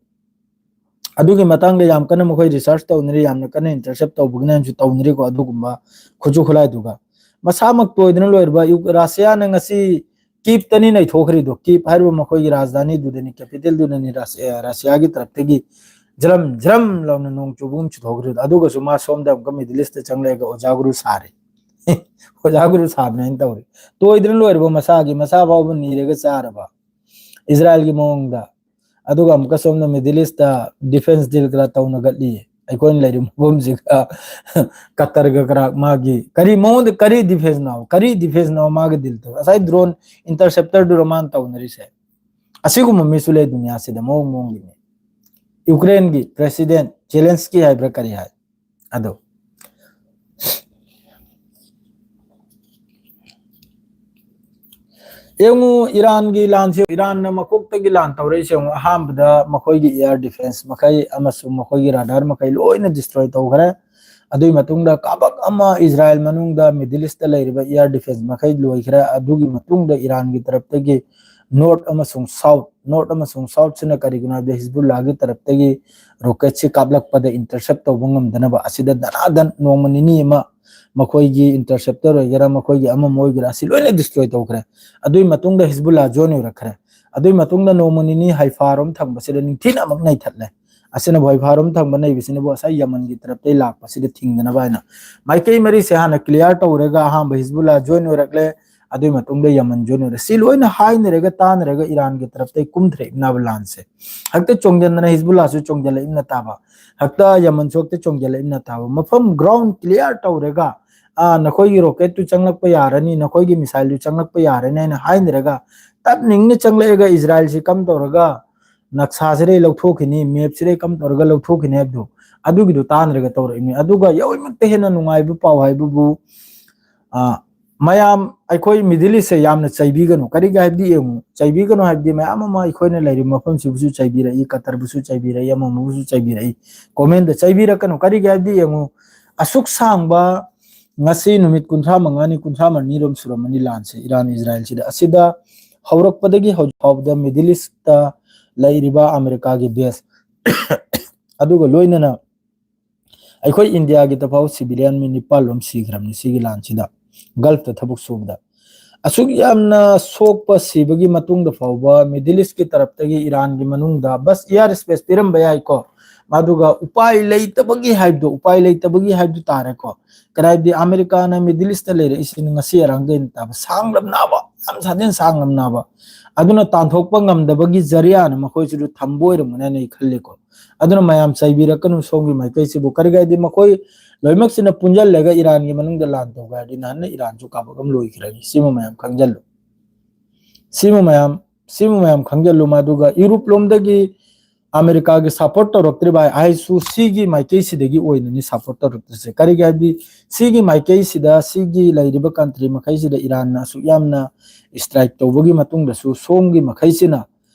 ꯑꯗꯨꯒꯤ ꯃꯇꯥꯡꯗ ꯌꯥꯝ ꯀꯟꯅ ꯃꯈꯣꯏ research ꯇꯧꯅꯔꯤ, ꯌꯥꯝꯅ ꯀꯟꯅ intercept ꯇꯧꯕꯒꯤꯅꯁꯨ ꯇꯧꯅꯔꯤꯀꯣ꯫ ꯑꯗꯨꯒꯨꯝꯕ ꯈꯨꯠꯁꯨ ꯈꯨꯠꯂꯥꯏꯗꯨꯒ ꯃꯁꯥꯃꯛ ꯇꯣꯏꯗꯅ ꯂꯣꯏꯔꯕ ꯌꯨ-, ꯔꯁꯤꯌꯥꯅ ꯉꯁꯤ ꯀꯤꯞꯇꯅꯤ ꯅꯩꯊꯣꯛꯈ꯭ꯔꯤꯗꯣ꯫ ꯀꯤꯞ ꯍꯥꯏꯔꯤꯕ ꯃꯈꯣꯏꯒꯤ ꯔꯥꯖꯙꯥꯅꯤꯗꯨꯗꯅꯤ, capital ꯗꯨꯗꯅꯤ ꯔꯁ-, ꯑꯦ, ꯔꯁꯤꯌꯥꯒꯤ ꯇꯔꯞꯇꯒꯤ ꯖ꯭ꯔꯝ ꯖ꯭ꯔꯝ ꯂꯥꯎꯅ ꯅꯣꯡ ꯆꯨꯕꯒꯨꯝ ꯆꯨꯊꯣꯛꯈ꯭ꯔꯤꯗꯣ꯫ ꯑꯗꯨꯒꯁꯨ ꯃꯥ ꯁꯣꯝꯗ ꯑꯃꯨꯛꯀ Middle East ꯇ ꯆꯪꯂꯛꯑꯒ ꯑꯣꯖꯥ ꯒꯨꯔꯨ ꯁꯥꯔꯦ꯫ ꯑꯣꯖꯥ ꯒꯨꯔꯨ ꯁꯥꯕꯅꯦꯅ ꯇꯧꯔꯤ꯫ ꯇꯣꯏꯗꯅ ꯂꯣꯏꯔꯕ ꯃꯁꯥꯒꯤ, ꯃꯁꯥ ꯐꯥꯎꯕ ꯅꯤꯔꯒ ꯆꯥꯔꯕ ꯏꯖꯔꯥꯏꯜꯒꯤ ꯃꯑꯣꯡꯗ꯫ ꯑꯗꯨꯒ ꯑꯃꯨꯛꯀ ꯁꯣꯝꯗ Middle East defence deal ꯈꯔ ꯇꯧꯅꯒꯠꯂꯤ꯫ ꯑꯩꯈꯣꯏꯅ ꯂꯩꯔꯤꯕ ꯃꯐꯝꯁꯤꯒ ꯀꯇꯔꯒ ꯀꯔꯥꯛ ꯃꯥꯒꯤ ꯀꯔꯤ ꯃꯉꯣꯟꯗ ꯀꯔꯤ defence ꯅꯣ? ꯀꯔꯤ defence ꯅꯣ ꯃꯥꯒ deal ꯇꯧ? ꯉꯁꯥꯏ drone interceptor ꯗꯨꯔꯣ ꯃꯥꯅ ꯇꯧꯅꯔꯤꯁꯦ? ꯑꯁꯤꯒꯨꯝꯕ ꯃꯤꯁꯨ ꯂꯩ ꯗꯨꯅꯤꯌꯥꯁꯤꯗ, ꯃꯑꯣꯡ ꯃꯑꯣꯡꯒꯤꯅꯤ꯫ ꯌꯨꯀ꯭ꯔꯦꯟꯒꯤ President Zelensky ꯍꯥꯏꯕ꯭ꯔꯥ ꯀꯔꯤ ꯍꯥꯏ? ꯑꯗꯣ ꯌꯦꯡꯉꯨ, ꯏꯔꯥꯟꯒꯤ ꯂꯥꯟꯁꯦ, ꯏꯔꯥꯟꯅ ꯃꯀꯣꯛꯇꯒꯤ ꯂꯥꯟ ꯇꯧꯔꯛꯏꯁꯦ ꯌꯦꯡꯉꯨ, ꯑꯍꯥꯟꯕꯗ ꯃꯈꯣꯏꯒꯤ air defence ꯃꯈꯩ ꯑꯃꯁꯨꯡ ꯃꯈꯣꯏꯒꯤ radar ꯃꯈꯩ ꯂꯣꯏꯅ destroy ꯇꯧꯈ꯭ꯔꯦ꯫ ꯑꯗꯨꯒꯤ ꯃꯇꯨꯡꯗ ꯀꯥꯕꯛ ꯑꯃ ꯏꯖꯔꯥꯏꯜ ꯃꯅꯨꯡꯗ Middle East ꯂꯩꯔꯤꯕ air defence ꯃꯈꯩ ꯂꯣꯏꯈ꯭ꯔꯦ꯫ ꯑꯗꯨꯒꯤ ꯃꯇꯨꯡꯗ ꯏꯔꯥꯟꯒꯤ ꯇꯔꯞꯇꯒꯤ north ꯑꯃꯁꯨꯡ south, north ꯑꯃꯁꯨꯡ south ꯁꯤꯅ ꯀꯔꯤꯒꯤꯅꯣ ꯍꯥꯏꯕꯗ ꯍꯤꯖꯕꯨꯜꯂꯥꯒꯤ ꯇꯔꯞꯇꯒꯤ rocket ꯁꯤ ꯀꯥꯞꯂꯛꯄꯗ intercept ꯇꯧꯕ ꯉꯝꯗꯅꯕ ꯑꯁꯤꯗ ꯗꯅꯥꯗꯟ ꯅꯣꯡꯃ ꯅꯤꯅꯤ ꯑꯃ ꯃꯈꯣꯏꯒꯤ interceptor ꯑꯣꯏꯒꯦꯔꯥ, ꯃꯈꯣꯏꯒꯤ ꯑꯃ ꯑꯃ ꯑꯣꯏꯒꯦꯔꯥ, ꯑꯁꯤ ꯂꯣꯏꯅ destroy ꯇꯧꯈ꯭ꯔꯦ꯫ ꯑꯗꯨꯒꯤ ꯃꯇꯨꯡꯗ ꯍꯤꯖꯕꯨꯜꯂꯥ join ꯑꯣꯏꯔꯛꯈ꯭ꯔꯦ꯫ ꯑꯗꯨꯒꯤ ꯃꯇꯨꯡꯗ ꯅꯣꯡꯃ ꯅꯤꯅꯤ ꯍꯥꯏꯐꯥꯔꯣꯝ ꯊꯪꯕꯁꯤꯗ ꯅꯤꯡꯊꯤꯅ ꯑꯃꯨꯛ ꯅꯩꯊꯠꯂꯦ꯫ ꯑꯁꯤꯅꯕꯨ ꯍꯥꯏꯐꯥꯔꯣꯝ ꯊꯪꯕ ꯅꯩꯕꯁꯤꯅꯕꯨ ꯉꯁꯥꯏ ꯌꯃꯟꯒꯤ ꯇꯔꯞꯇꯒꯤ ꯂꯥꯛꯄꯁꯤꯗ ꯊꯤꯡꯗꯅꯕ ꯍꯥꯏꯅ ꯃꯥꯏꯀꯩ ꯃꯔꯤꯁꯦ ꯍꯥꯟꯅ clear ꯇꯧꯔꯒ ꯑꯍꯥꯟꯕ ꯍꯤꯖꯕꯨꯜꯂꯥ join ꯑꯣꯏꯔꯛꯂꯦ, ꯑꯗꯨꯒꯤ ꯃꯇꯨꯡꯗ ꯌꯃꯟ join ꯑꯣꯏꯔꯦ꯫ ꯁꯤ ꯂꯣꯏꯅ ꯍꯥꯏꯅꯔꯒ ꯇꯥꯅꯔꯒ ꯏꯔꯥꯟꯒꯤ ꯇꯔꯞꯇꯒꯤ ꯀꯨꯝꯊꯔꯛꯏꯕꯅꯦꯕ ꯂꯥꯟꯁꯦ꯫ ꯍꯦꯛꯇ ꯆꯣꯡꯁꯤꯟꯗꯅ ꯍꯤꯖꯕꯨꯜꯂꯥꯁꯨ ꯆꯣꯡꯁꯤꯜꯂꯛꯏꯕꯅ ꯇꯥꯕ, ꯍꯦꯛꯇ ꯌꯃꯟꯁꯨ ꯍꯦꯛꯇ ꯆꯣꯡꯁꯤꯜꯂꯛꯏꯕꯅ ꯇꯥꯕ꯫ ꯃꯐꯝ ground clear ꯇꯧꯔꯒ, "ꯑꯥ, ꯅꯈꯣꯏꯒꯤ rocket ꯇꯨ ꯆꯪꯂꯛꯄ ꯌꯥꯔꯅꯤ, ꯅꯈꯣꯏꯒꯤ missile ꯗꯨ ꯆꯪꯂꯛꯄ ꯌꯥꯔꯅꯤ" ꯍꯥꯏꯅ ꯍꯥꯏꯅꯔꯒ ꯇꯞꯅ ꯏꯪꯅ ꯆꯪꯂꯛꯑꯒ ꯏꯖꯔꯥꯏꯜꯁꯤ ꯀꯝ ꯇꯧꯔꯒ ꯅꯛꯁꯥꯁꯤꯗꯩ ꯂꯧꯊꯣꯛꯈꯤꯅꯤ, map ꯁꯤꯗꯩ ꯀꯝ ꯇꯧꯔꯒ ꯂꯧꯊꯣꯛꯈꯤꯅꯤ ꯍꯥꯏꯕꯗꯨ, ꯑꯗꯨꯒꯤꯗꯨ ꯇꯥꯅꯔꯒ ꯇꯧꯔꯛꯏꯅꯤ꯫ ꯑꯗꯨꯒ ꯌꯥꯎꯔꯤꯃꯛꯇ ꯍꯦꯟꯅ ꯅꯨꯡꯉꯥꯏꯕ ꯄꯥꯎ ꯍꯥꯏꯕꯕꯨ, ꯑ, ꯃꯌꯥꯝ ꯑꯩꯈꯣꯏ Middle East ꯁꯦ ꯌꯥꯝꯅ ꯆꯩꯕꯤꯒꯅꯨ꯫ ꯀꯔꯤꯒꯤ ꯍꯥꯏꯕꯗꯤ ꯌꯦꯡꯉꯨ, ꯆꯩꯕꯤꯒꯅꯨ ꯍꯥꯏꯕꯗꯤ ꯃꯌꯥꯝ ꯑꯃ ꯑꯩꯈꯣꯏꯅ ꯂꯩꯔꯤꯕ ꯃꯐꯝꯁꯤꯕꯨꯁꯨ ꯆꯩꯕꯤꯔꯛꯏ, ꯀꯇꯔꯕꯨꯁꯨ ꯆꯩꯕꯤꯔꯛꯏ, ꯑꯃ ꯑꯃꯕꯨꯁꯨ ꯆꯩꯕꯤꯔꯛꯏ꯫ Comment ꯇ ꯆꯩꯕꯤꯔꯛꯀꯅꯨ꯫ ꯀꯔꯤꯒꯤ ꯍꯥꯏꯕꯗꯤ ꯌꯦꯡꯉꯨ, ꯑꯁꯨꯛ ꯁꯥꯡꯕ ꯉꯁꯤ ꯅꯨꯃꯤꯠ ꯀꯨꯟꯊ꯭ꯔꯥ ꯃꯉꯥꯅꯤ, ꯀꯨꯟꯊ꯭ꯔꯥ ꯃꯔꯤꯔꯣꯝ ꯁꯨꯔꯝꯃꯅꯤ ꯂꯥꯟꯁꯦ ꯏꯔꯥꯟ ꯏꯖꯔꯥꯏꯜꯁꯤꯗ꯫ ꯑꯁꯤꯗ ꯍꯧꯔꯛꯄꯗꯒꯤ ꯍꯧꯖꯤꯛ ꯐꯥꯎꯕꯗ Middle East ꯇ ꯂꯩꯔꯤꯕ ꯑꯃꯦꯔꯤꯀꯥꯒꯤ base ꯑꯗꯨꯒ ꯂꯣꯏꯅꯅ ꯑꯩꯈꯣꯏ ꯏꯟꯗꯤꯌꯥꯒꯤ ꯐꯥꯎ civilian ꯃꯤ ꯅꯤꯄꯥꯜ ꯂꯣꯝ ꯁꯤꯈ꯭ꯔꯕꯅꯤ ꯁꯤꯒꯤ ꯂꯥꯟꯁꯤꯗ, Gulf ꯇ ꯊꯕꯛ ꯁꯨꯕꯗ꯫ ꯑꯁꯨꯛ ꯌꯥꯝꯅ ꯁꯣꯛꯄ ꯁꯤꯕꯒꯤ ꯃꯇꯨꯡꯗ ꯐꯥꯎꯕ Middle East ꯀꯤ ꯇꯔꯞꯇꯒꯤ ꯏꯔꯥꯟꯒꯤ ꯃꯅꯨꯡꯗ ꯕꯁ air space ꯄꯤꯔꯝꯕ ꯌꯥꯏꯀꯣ, ꯃꯗꯨꯒ ꯎꯄꯥꯏ ꯂꯩꯇꯕꯒꯤ ꯍꯥꯏꯕꯗꯣ, ꯎꯄꯥꯏ ꯂꯩꯇꯕꯒꯤ ꯍꯥꯏꯕꯗꯨ ꯇꯥꯔꯦꯀꯣ꯫ ꯀꯗꯥꯏꯗꯤ ꯑꯃꯦꯔꯤꯀꯥꯅ ꯃꯤꯗꯜ ꯏꯁꯇ ꯂꯩꯔꯛꯏꯁꯤꯅ ꯉꯁꯤ ꯑꯔꯥꯡꯗꯩ ꯅꯠꯇꯕ, ꯁꯥꯡꯂꯝꯅꯕ, ꯌꯥꯝ ꯁꯥꯊꯤꯅ ꯁꯥꯡꯂꯝꯅꯕ꯫ ꯑꯗꯨꯅ ꯇꯥꯟꯊꯣꯛꯄ ꯉꯝꯗꯕꯒꯤ ꯖꯔꯤꯌꯥꯅ ꯃꯈꯣꯏꯁꯤꯁꯨ ꯊꯝꯕ ꯑꯣꯏꯔꯝꯒꯅꯤ ꯍꯥꯏꯅ ꯑꯩ ꯈꯜꯂꯤꯀꯣ꯫ ꯑꯗꯨꯅ ꯃꯌꯥꯝ ꯆꯩꯕꯤꯔꯛꯀꯅꯨ ꯁꯣꯝꯒꯤ ꯃꯥꯏꯀꯩꯁꯤꯕꯨ꯫ ꯀꯔꯤꯒꯤ ꯍꯥꯏꯗꯤ ꯃꯈꯣꯏ ꯂꯣꯏꯅꯃꯛꯁꯤꯅ ꯄꯨꯟꯁꯤꯜꯂꯒ ꯏꯔꯥꯟꯒꯤ ꯃꯅꯨꯡꯗ ꯂꯥꯟ ꯇꯧꯒꯦ ꯍꯥꯏꯔꯗꯤ ꯅꯍꯥꯟꯅ ꯏꯔꯥꯟꯁꯨ ꯀꯥꯕꯛ ꯑꯃ ꯂꯣꯏꯈ꯭ꯔꯅꯤ꯫ ꯁꯤꯃ ꯃꯌꯥꯝ ꯈꯪꯖꯜꯂꯨ꯫ ꯁꯤꯃ ꯃꯌꯥꯝ, ꯁꯤꯃ ꯃꯌꯥꯝ ꯈꯪꯖꯜꯂꯨ꯫ ꯃꯗꯨꯒ ꯌꯨꯔꯨꯞ ꯂꯣꯝꯗꯒꯤ ꯑꯃꯦꯔꯤꯀꯥꯒꯤ ꯁꯄꯣꯔꯠ ꯇꯧꯔꯛꯇ꯭ꯔꯤꯕ ꯍꯥꯏꯁꯨ ꯁꯤꯒꯤ ꯃꯥꯏꯀꯩꯁꯤꯗꯒꯤ ꯑꯣꯏꯅꯅꯤ ꯁꯄꯣꯔꯠ ꯇꯧꯔꯛꯇ꯭ꯔꯤꯁꯦ꯫ ꯀꯔꯤꯒꯤ ꯍꯥꯏꯗꯤ ꯁꯤꯒꯤ ꯃꯥꯏꯀꯩꯁꯤꯗ, ꯁꯤꯒꯤ ꯂꯩꯔꯤꯕ ꯀꯟꯇ꯭ꯔꯤ ꯃꯈꯩꯁꯤꯗ ꯏꯔꯥꯟꯅ ꯑꯁꯨꯛ ꯌꯥꯝꯅ ꯏꯁꯇ꯭ꯔꯥꯏꯛ ꯇꯧꯕꯒꯤ ꯃꯇꯨꯡꯗꯁꯨ ꯁꯣꯝꯒꯤ ꯃꯈꯩꯁꯤꯅ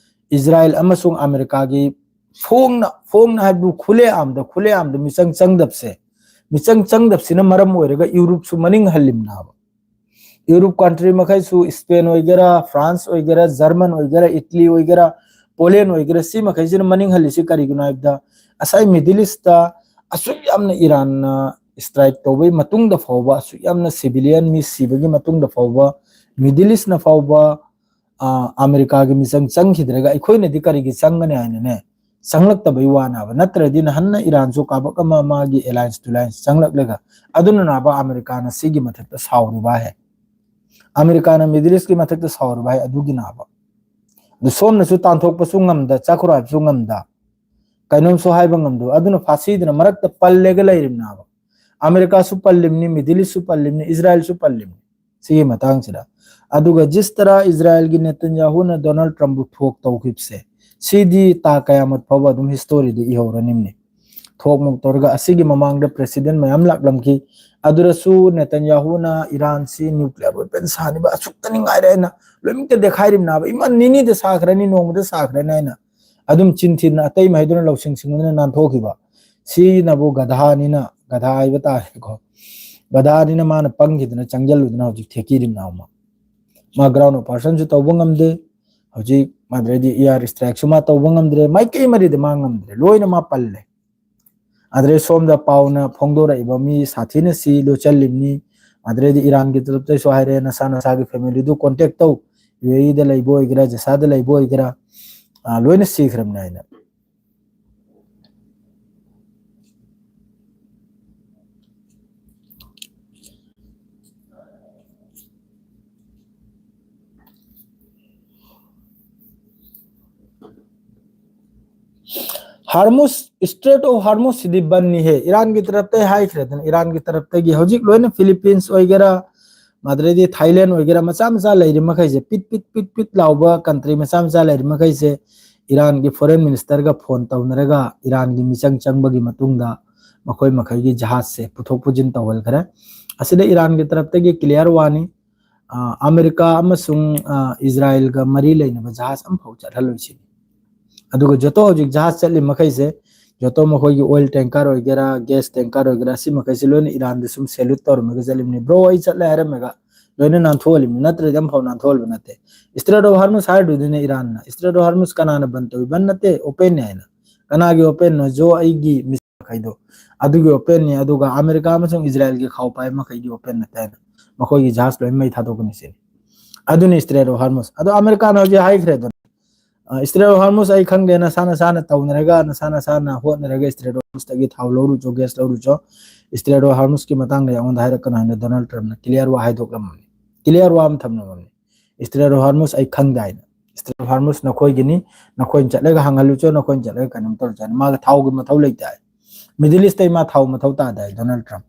ꯏꯖꯔꯥꯏꯜ ꯑꯃꯁꯨꯡ ꯑꯃꯦꯔꯤꯀꯥꯒꯤ ꯐꯣꯡꯅ, ꯐꯣꯡꯅ ꯍꯥꯏꯕꯨ ꯈꯨꯂꯦ ꯑꯥꯝꯗ, ꯈꯨꯂꯦ ꯑꯥꯝꯗ ꯃꯤꯆꯪ ꯆꯪꯗꯕꯁꯦ, ꯃꯤꯆꯪ ꯆꯪꯗꯕꯁꯤꯅ ꯃꯔꯝ ꯑꯣꯏꯔꯒ ꯌꯨꯔꯨꯞꯁꯨ ꯃꯅꯤꯡ ꯍꯜꯂꯤꯝꯅꯕ꯫ ꯌꯨꯔꯨꯞ ꯀꯟꯇ꯭ꯔꯤ ꯃꯈꯩꯁꯨ, ꯏꯁꯄꯦꯟ ꯑꯣꯏꯒꯦꯔꯥ, ꯐ꯭ꯔꯥꯟꯁ ꯑꯣꯏꯒꯦꯔꯥ, ꯖꯔꯃꯟ ꯑꯣꯏꯒꯦꯔꯥ, ꯏꯇꯂꯤ ꯑꯣꯏꯒꯦꯔꯥ, ꯄꯣꯂꯦꯟ ꯑꯣꯏꯒꯦꯔꯥ, ꯁꯤ ꯃꯈꯩꯁꯤꯅ ꯃꯅꯤꯡ ꯍꯜꯂꯤꯁꯤ ꯀꯔꯤꯒꯤꯅꯣ ꯍꯥꯏꯕꯗ ꯉꯁꯥꯏ ꯃꯤꯗꯜ ꯏꯁꯇ ꯑꯁꯨꯛ ꯌꯥꯝꯅ ꯏꯔꯥꯟꯅ ꯏꯁꯇ꯭ꯔꯥꯏꯛ ꯇꯧꯕꯒꯤ ꯃꯇꯨꯡꯗ ꯐꯥꯎꯕ, ꯑꯁꯨꯛ ꯌꯥꯝꯅ ꯁꯤꯚꯤꯂꯤꯌꯟ ꯃꯤ ꯁꯤꯕꯒꯤ ꯃꯇꯨꯡꯗ ꯐꯥꯎꯕ ꯃꯤꯗꯜ ꯏꯁꯅ ꯐꯥꯎꯕ ꯑ, ꯑꯃꯦꯔꯤꯀꯥꯒꯤ ꯃꯤꯆꯪ ꯆꯪꯈꯤꯗ꯭ꯔꯒ ꯑꯩꯈꯣꯏꯅꯗꯤ ꯀꯔꯤꯒꯤ ꯆꯪꯒꯅꯤ ꯍꯥꯏꯅꯅꯦ ꯆꯪꯂꯛꯇꯕꯩ ꯋꯥꯅꯦꯕ꯫ ꯅꯠꯇ꯭ꯔꯗꯤ ꯅꯍꯟꯅ ꯏꯔꯥꯟꯁꯨ ꯀꯥꯕꯛ ꯑꯃ ꯃꯥꯒꯤ ꯑꯦꯂꯥꯏꯟꯁ ꯇꯨꯂꯥꯏꯟꯁ ꯆꯪꯂꯛꯂꯒ ꯑꯗꯨꯅꯅꯦꯕ ꯑꯃꯦꯔꯤꯀꯥꯅ ꯁꯤꯒꯤ ꯃꯊꯛꯇ ꯁꯥꯎꯔꯤꯕ ꯍꯥꯏ꯫ ꯑꯃꯦꯔꯤꯀꯥꯅ ꯃꯤꯗꯜ ꯏꯁꯀꯤ ꯃꯊꯛꯇ ꯁꯥꯎꯔꯤꯕ ꯍꯥꯏ ꯑꯗꯨꯒꯤꯅꯦꯕ꯫ ꯑꯗꯨ ꯁꯣꯝꯅꯁꯨ ꯇꯥꯟꯊꯣꯛꯄꯁꯨ ꯉꯝꯗ, ꯆꯠꯈ꯭ꯔꯣ ꯍꯥꯏꯕꯁꯨ ꯉꯝꯗ, ꯀꯩꯅꯣꯝꯁꯨ ꯍꯥꯏꯕ ꯉꯝꯗꯕ, ꯑꯗꯨꯅ ꯐꯥꯁꯤꯗꯨꯅ ꯃꯔꯛꯇ ꯄꯜꯂꯒ ꯂꯩꯔꯤꯕꯅꯦꯕ꯫ ꯑꯃꯦꯔꯤꯀꯥꯁꯨ ꯄꯜꯂꯤꯕꯅꯤ, ꯃꯤꯗꯜ ꯏꯁꯁꯨ ꯄꯜꯂꯤꯕꯅꯤ, ꯏꯖꯔꯥꯏꯜꯁꯨ ꯄꯜꯂꯤꯕꯅꯤ ꯁꯤꯒꯤ ꯃꯇꯥꯡꯁꯤꯗ꯫ ꯑꯗꯨꯒ ꯖꯤꯁ ꯇꯔꯥ ꯏꯖꯔꯥꯏꯜꯒꯤ ꯅꯦꯇꯟꯌꯥꯍꯨꯅ ꯗꯣꯅꯥꯜꯗ ꯇ꯭ꯔꯝꯞꯕꯨ ꯊꯣꯛ ꯇꯧꯈꯤꯕꯁꯦ, ꯁꯤꯗꯤ ꯇꯥ ꯀꯌꯥꯃꯠ ꯐꯥꯎꯕ ꯑꯗꯨꯝ ꯍꯤꯁꯇꯣꯔꯤꯗ ꯏꯍꯧꯔꯅꯤꯝꯅꯤ꯫ ꯊꯣꯛꯃꯨꯛ ꯇꯧꯔꯒ ꯑꯁꯤꯒꯤ ꯃꯃꯥꯡꯗ ꯄ꯭ꯔꯦꯁꯤꯗꯦꯟ ꯃꯌꯥꯝ ꯂꯥꯛꯂꯝꯈꯤ꯫ ꯑꯗꯨꯗꯁꯨ ꯅꯦꯇꯟꯌꯥꯍꯨꯅ ꯏꯔꯥꯟꯁꯤ ꯅ꯭ꯌꯨꯀ꯭ꯂꯤꯌꯔ ꯋꯦꯄꯟ ꯁꯥꯅꯤꯕ ꯑꯁꯨꯛꯇꯅꯤ ꯉꯥꯏꯔꯦ ꯍꯥꯏꯅ ꯂꯣꯏꯅꯃꯛꯇ ꯗꯦꯈꯥꯏꯔꯤꯕꯅꯦꯕ꯫ ꯏꯃꯥ ꯅꯤꯅꯤꯗ ꯁꯥꯈ꯭ꯔꯅꯤ, ꯅꯣꯡꯃꯗ ꯁꯥꯈ꯭ꯔꯅꯤ ꯍꯥꯏꯅ꯫ ꯑꯗꯨꯝ ꯆꯤꯟ ꯊꯤꯗꯅ ꯑꯇꯩ ꯃꯍꯩꯗꯨꯅ ꯂꯧꯁꯤꯡ ꯁꯤꯡꯗꯨꯅ ꯅꯥꯟꯊꯣꯛꯈꯤꯕ꯫ ꯁꯤꯅꯕꯨ ꯒꯙꯥꯅꯤꯅ, ꯒꯙꯥ ꯍꯥꯏꯕ ꯇꯥꯔꯦꯀꯣ, ꯒꯙꯥꯅꯤꯅ ꯃꯥꯅ ꯄꯪꯈꯤꯗꯅ ꯆꯪꯁꯤꯜꯂꯨꯗꯅ ꯍꯧꯖꯤꯛ ꯊꯦꯛꯀꯤꯔꯤꯕꯅ ꯑꯃ꯫ ꯃꯥ ꯒ꯭ꯔꯥꯎꯟ ꯑꯣꯄꯔꯦꯁꯟꯁꯨ ꯇꯧꯕ ꯉꯝꯗꯦ꯫ ꯍꯧꯖꯤꯛ ꯃꯥꯗ꯭ꯔꯦꯗꯤ ꯏꯌꯥꯔ ꯏꯁꯇ꯭ꯔꯥꯏꯛꯁꯨ ꯃꯥ ꯇꯧꯕ ꯉꯝꯗ꯭ꯔꯦ꯫ ꯃꯥꯏꯀꯩ ꯃꯔꯤꯗ ꯃꯥ ꯉꯝꯗ꯭ꯔꯦ, ꯂꯣꯏꯅ ꯃꯥ ꯄꯜꯂꯦ꯫ ꯑꯗꯩ ꯁꯣꯝꯗ ꯄꯥꯎꯅ ꯐꯣꯡꯗꯣꯔꯛꯏꯕ ꯃꯤ ꯁꯥꯊꯤꯅ ꯁꯤ ꯂꯣꯏꯆꯜꯂꯤꯕꯅꯤ꯫ ꯑꯗꯩꯗꯤ ꯏꯔꯥꯟꯒꯤ ꯇꯔꯞꯇꯩꯁꯨ ꯍꯥꯏꯔꯦ, ꯅꯁꯥ ꯅꯁꯥꯒꯤ ꯐꯦꯃꯤꯂꯤꯗꯨ ꯀꯣꯟꯇꯦꯛ ꯇꯧ, ꯌꯨ ꯑꯦ ꯏꯗ ꯂꯩꯕ ꯑꯣꯏꯒꯦꯔꯥ, ꯖꯁꯥꯗ ꯂꯩꯕ ꯑꯣꯏꯒꯦꯔꯥ, ꯑ, ꯂꯣꯏꯅ ꯁꯤꯈ꯭ꯔꯕꯅꯤ ꯍꯥꯏꯅ꯫ ꯍꯥꯔꯃꯨꯁ, ꯏꯁꯇ꯭ꯔꯦꯠ ꯑꯣꯐ ꯍꯥꯔꯃꯨꯁ ꯁꯤꯗꯤ ꯕꯟꯅꯤꯍꯦ꯫ ꯏꯔꯥꯟꯒꯤ ꯇꯔꯞꯇꯩ ꯍꯥꯏꯈ꯭ꯔꯦꯗꯅ, ꯏꯔꯥꯟꯒꯤ ꯇꯔꯞꯇꯒꯤ ꯍꯧꯖꯤꯛ ꯂꯣꯏꯅ ꯐꯤꯂꯤꯄꯤꯟꯁ ꯑꯣꯏꯒꯦꯔꯥ, ꯑꯗꯩꯗꯤ ꯊꯥꯏꯂꯦꯟ ꯑꯣꯏꯒꯦꯔꯥ, ꯃꯆꯥ ꯃꯆꯥ ꯂꯩꯔꯤ ꯃꯈꯩꯁꯦ, ꯄꯤꯠ ꯄꯤꯠ ꯄꯤꯠ ꯄꯤꯠ ꯂꯥꯎꯕ ꯀꯟꯇ꯭ꯔꯤ ꯃꯆꯥ ꯃꯆꯥ ꯂꯩꯔꯤ ꯃꯈꯩꯁꯦ, ꯏꯔꯥꯟꯒꯤ ꯐꯣꯔꯦꯟ ꯃꯤꯅꯤꯁꯇꯔꯒ ꯐꯣꯟ ꯇꯧꯅꯔꯒ ꯏꯔꯥꯟꯒꯤ ꯃꯤꯆꯪ ꯆꯪꯕꯒꯤ ꯃꯇꯨꯡꯗ ꯃꯈꯣꯏ ꯃꯈꯩꯒꯤ ꯖꯍꯥꯖꯁꯦ ꯄꯨꯊꯣꯛ ꯄꯨꯁꯤꯟ ꯇꯧꯍꯟꯈ꯭ꯔꯦ꯫ ꯑꯁꯤꯗ ꯏꯔꯥꯟꯒꯤ ꯇꯔꯞꯇꯒꯤ ꯀ꯭ꯂꯤꯌꯥꯔ ꯋꯥꯅꯤ, ꯑ, ꯑꯃꯦꯔꯤꯀꯥ ꯑꯃꯁꯨꯡ, ꯑ, ꯏꯖꯔꯥꯏꯜꯒ ꯃꯔꯤ ꯂꯩꯅꯕ ꯖꯍꯥꯖ ꯑꯃꯐꯥꯎ ꯆꯠꯍꯜꯂꯣꯏ ꯁꯤꯅꯤ꯫ ꯑꯗꯨꯒ ꯖꯣꯇꯣ ꯍꯧꯖꯤꯛ ꯖꯍꯥꯖ ꯆꯠꯂꯤ ꯃꯈꯩꯁꯦ, ꯖꯣꯇꯣ ꯃꯈꯣꯏꯒꯤ ꯑꯣꯏꯜ ꯇꯦꯡꯀꯔ ꯑꯣꯏꯒꯦꯔꯥ, ꯒ꯭ꯌꯥꯁ ꯇꯦꯡꯀꯔ ꯑꯣꯏꯒꯦꯔꯥ, ꯁꯤ ꯃꯈꯩꯁꯦ ꯂꯣꯏꯅ ꯏꯔꯥꯟꯗ ꯁꯨꯝ ꯁꯦꯂ꯭ꯌꯨꯠ ꯇꯧꯔꯝꯃꯒ ꯆꯠꯂꯤꯕꯅꯤ꯫ "ꯕ꯭ꯔꯣ, ꯑꯩ ꯆꯠꯂꯦ" ꯍꯥꯏꯔꯝꯃꯒ ꯂꯣꯏꯅ ꯅꯥꯟꯊꯣꯛꯍꯜꯂꯤꯕꯅꯤ, ꯅꯠꯇ꯭ꯔꯗꯤ ꯑꯃꯐꯥꯎ ꯅꯥꯟꯊꯣꯛꯍꯜꯕ ꯅꯠꯇꯦ꯫ ꯏꯁꯇ꯭ꯔꯦꯠ ꯑꯣꯐ ꯍꯥꯔꯃꯨꯁ ꯍꯥꯏꯔꯨꯗꯣꯏꯅꯦ ꯏꯔꯥꯟꯅ꯫ ꯏꯁꯇ꯭ꯔꯦꯠ ꯑꯣꯐ ꯍꯥꯔꯃꯨꯁ ꯀꯅꯥꯅ ꯕꯟ ꯇꯧꯏ? ꯕꯟ ꯅꯠꯇꯦ, ꯑꯣꯄꯦꯟꯅꯤ ꯍꯥꯏꯅ꯫ ꯀꯅꯥꯒꯤ ꯑꯣꯄꯦꯟꯅꯣ? ꯖꯣ ꯑꯩꯒꯤ ꯃꯈꯩꯗꯣ, ꯑꯗꯨꯒꯤ ꯑꯣꯄꯦꯟꯅꯤ꯫ ꯑꯗꯨꯒ ꯑꯃꯦꯔꯤꯀꯥ ꯑꯃꯁꯨꯡ ꯏꯖꯔꯥꯏꯜꯒꯤ ꯈꯥꯎ ꯄꯥꯏꯕ ꯃꯈꯩꯒꯤ ꯑꯣꯄꯦꯟ ꯅꯠꯇꯦ ꯍꯥꯏꯅ꯫ ꯃꯈꯣꯏꯒꯤ ꯖꯍꯥꯖ ꯂꯣꯏꯅ ꯃꯩ ꯊꯥꯗꯣꯛꯀꯅꯤ ꯁꯤꯅꯤ꯫ ꯑꯗꯨꯅꯤ ꯏꯁꯇ꯭ꯔꯦꯠ ꯑꯣꯐ ꯍꯥꯔꯃꯨꯁ꯫ ꯑꯗꯣ ꯑꯃꯦꯔꯤꯀꯥꯅ ꯍꯧꯖꯤꯛ ꯍꯥꯏꯈ꯭ꯔꯦꯗꯅ, "ꯑ, ꯏꯁꯇ꯭ꯔꯦꯠ ꯑꯣꯐ ꯍꯥꯔꯃꯨꯁ ꯑꯩ ꯈꯪꯗꯦ, ꯅꯁꯥ ꯅꯁꯥꯅ ꯇꯧꯅꯔꯒ, ꯅꯁꯥ ꯅꯁꯥꯅ ꯍꯣꯠꯅꯔꯒ ꯏꯁꯇ꯭ꯔꯦꯠ ꯑꯣꯐ ꯍꯥꯔꯃꯨꯁꯇꯒꯤ ꯊꯥꯎ ꯂꯧꯔꯨꯆꯣ, ꯒ꯭ꯌꯥꯁ ꯂꯧꯔꯨꯆꯣ, ꯏꯁꯇ꯭ꯔꯦꯠ ꯑꯣꯐ ꯍꯥꯔꯃꯨꯁꯀꯤ ꯃꯇꯥꯡꯗ ꯑꯩꯉꯣꯟꯗ ꯍꯥꯏꯔꯛꯀꯅꯨ" ꯍꯥꯏꯅ ꯗꯣꯅꯥꯜꯗ ꯇ꯭ꯔꯝꯞꯅ ꯀ꯭ꯂꯤꯌꯥꯔ ꯋꯥ ꯍꯥꯏꯗꯣꯛꯂꯝꯃꯕꯅꯤ꯫ ꯀ꯭ꯂꯤꯌꯥꯔ ꯋꯥ ꯑꯃ ꯊꯝꯂꯝꯃꯕꯅꯤ꯫ "ꯏꯁꯇ꯭ꯔꯦꯠ ꯑꯣꯐ ꯍꯥꯔꯃꯨꯁ ꯑꯩ ꯈꯪꯗꯦ" ꯍꯥꯏꯅ꯫ "ꯏꯁꯇ꯭ꯔꯦꯠ ꯑꯣꯐ ꯍꯥꯔꯃꯨꯁ ꯅꯈꯣꯏꯒꯤꯅꯤ, ꯅꯈꯣꯏꯅ ꯆꯠꯂꯒ ꯍꯪꯍꯜꯂꯨꯆꯣ, ꯅꯈꯣꯏꯅ ꯆꯠꯂꯒ ꯀꯩꯅꯣꯝ ꯇꯧꯔꯨꯆꯣ" ꯍꯥꯏꯅ꯫ ꯃꯥꯒ ꯊꯥꯎꯒꯤ ꯃꯊꯧ ꯂꯩꯇꯦ ꯍꯥꯏ꯫ ꯃꯤꯗꯜ ꯏꯁꯇꯩ ꯃꯥ ꯊꯥꯎ ꯃꯊꯧ ꯇꯥꯗꯦ ꯍꯥꯏ ꯗꯣꯅꯥꯜꯗ ꯇ꯭ꯔꯝꯞ꯫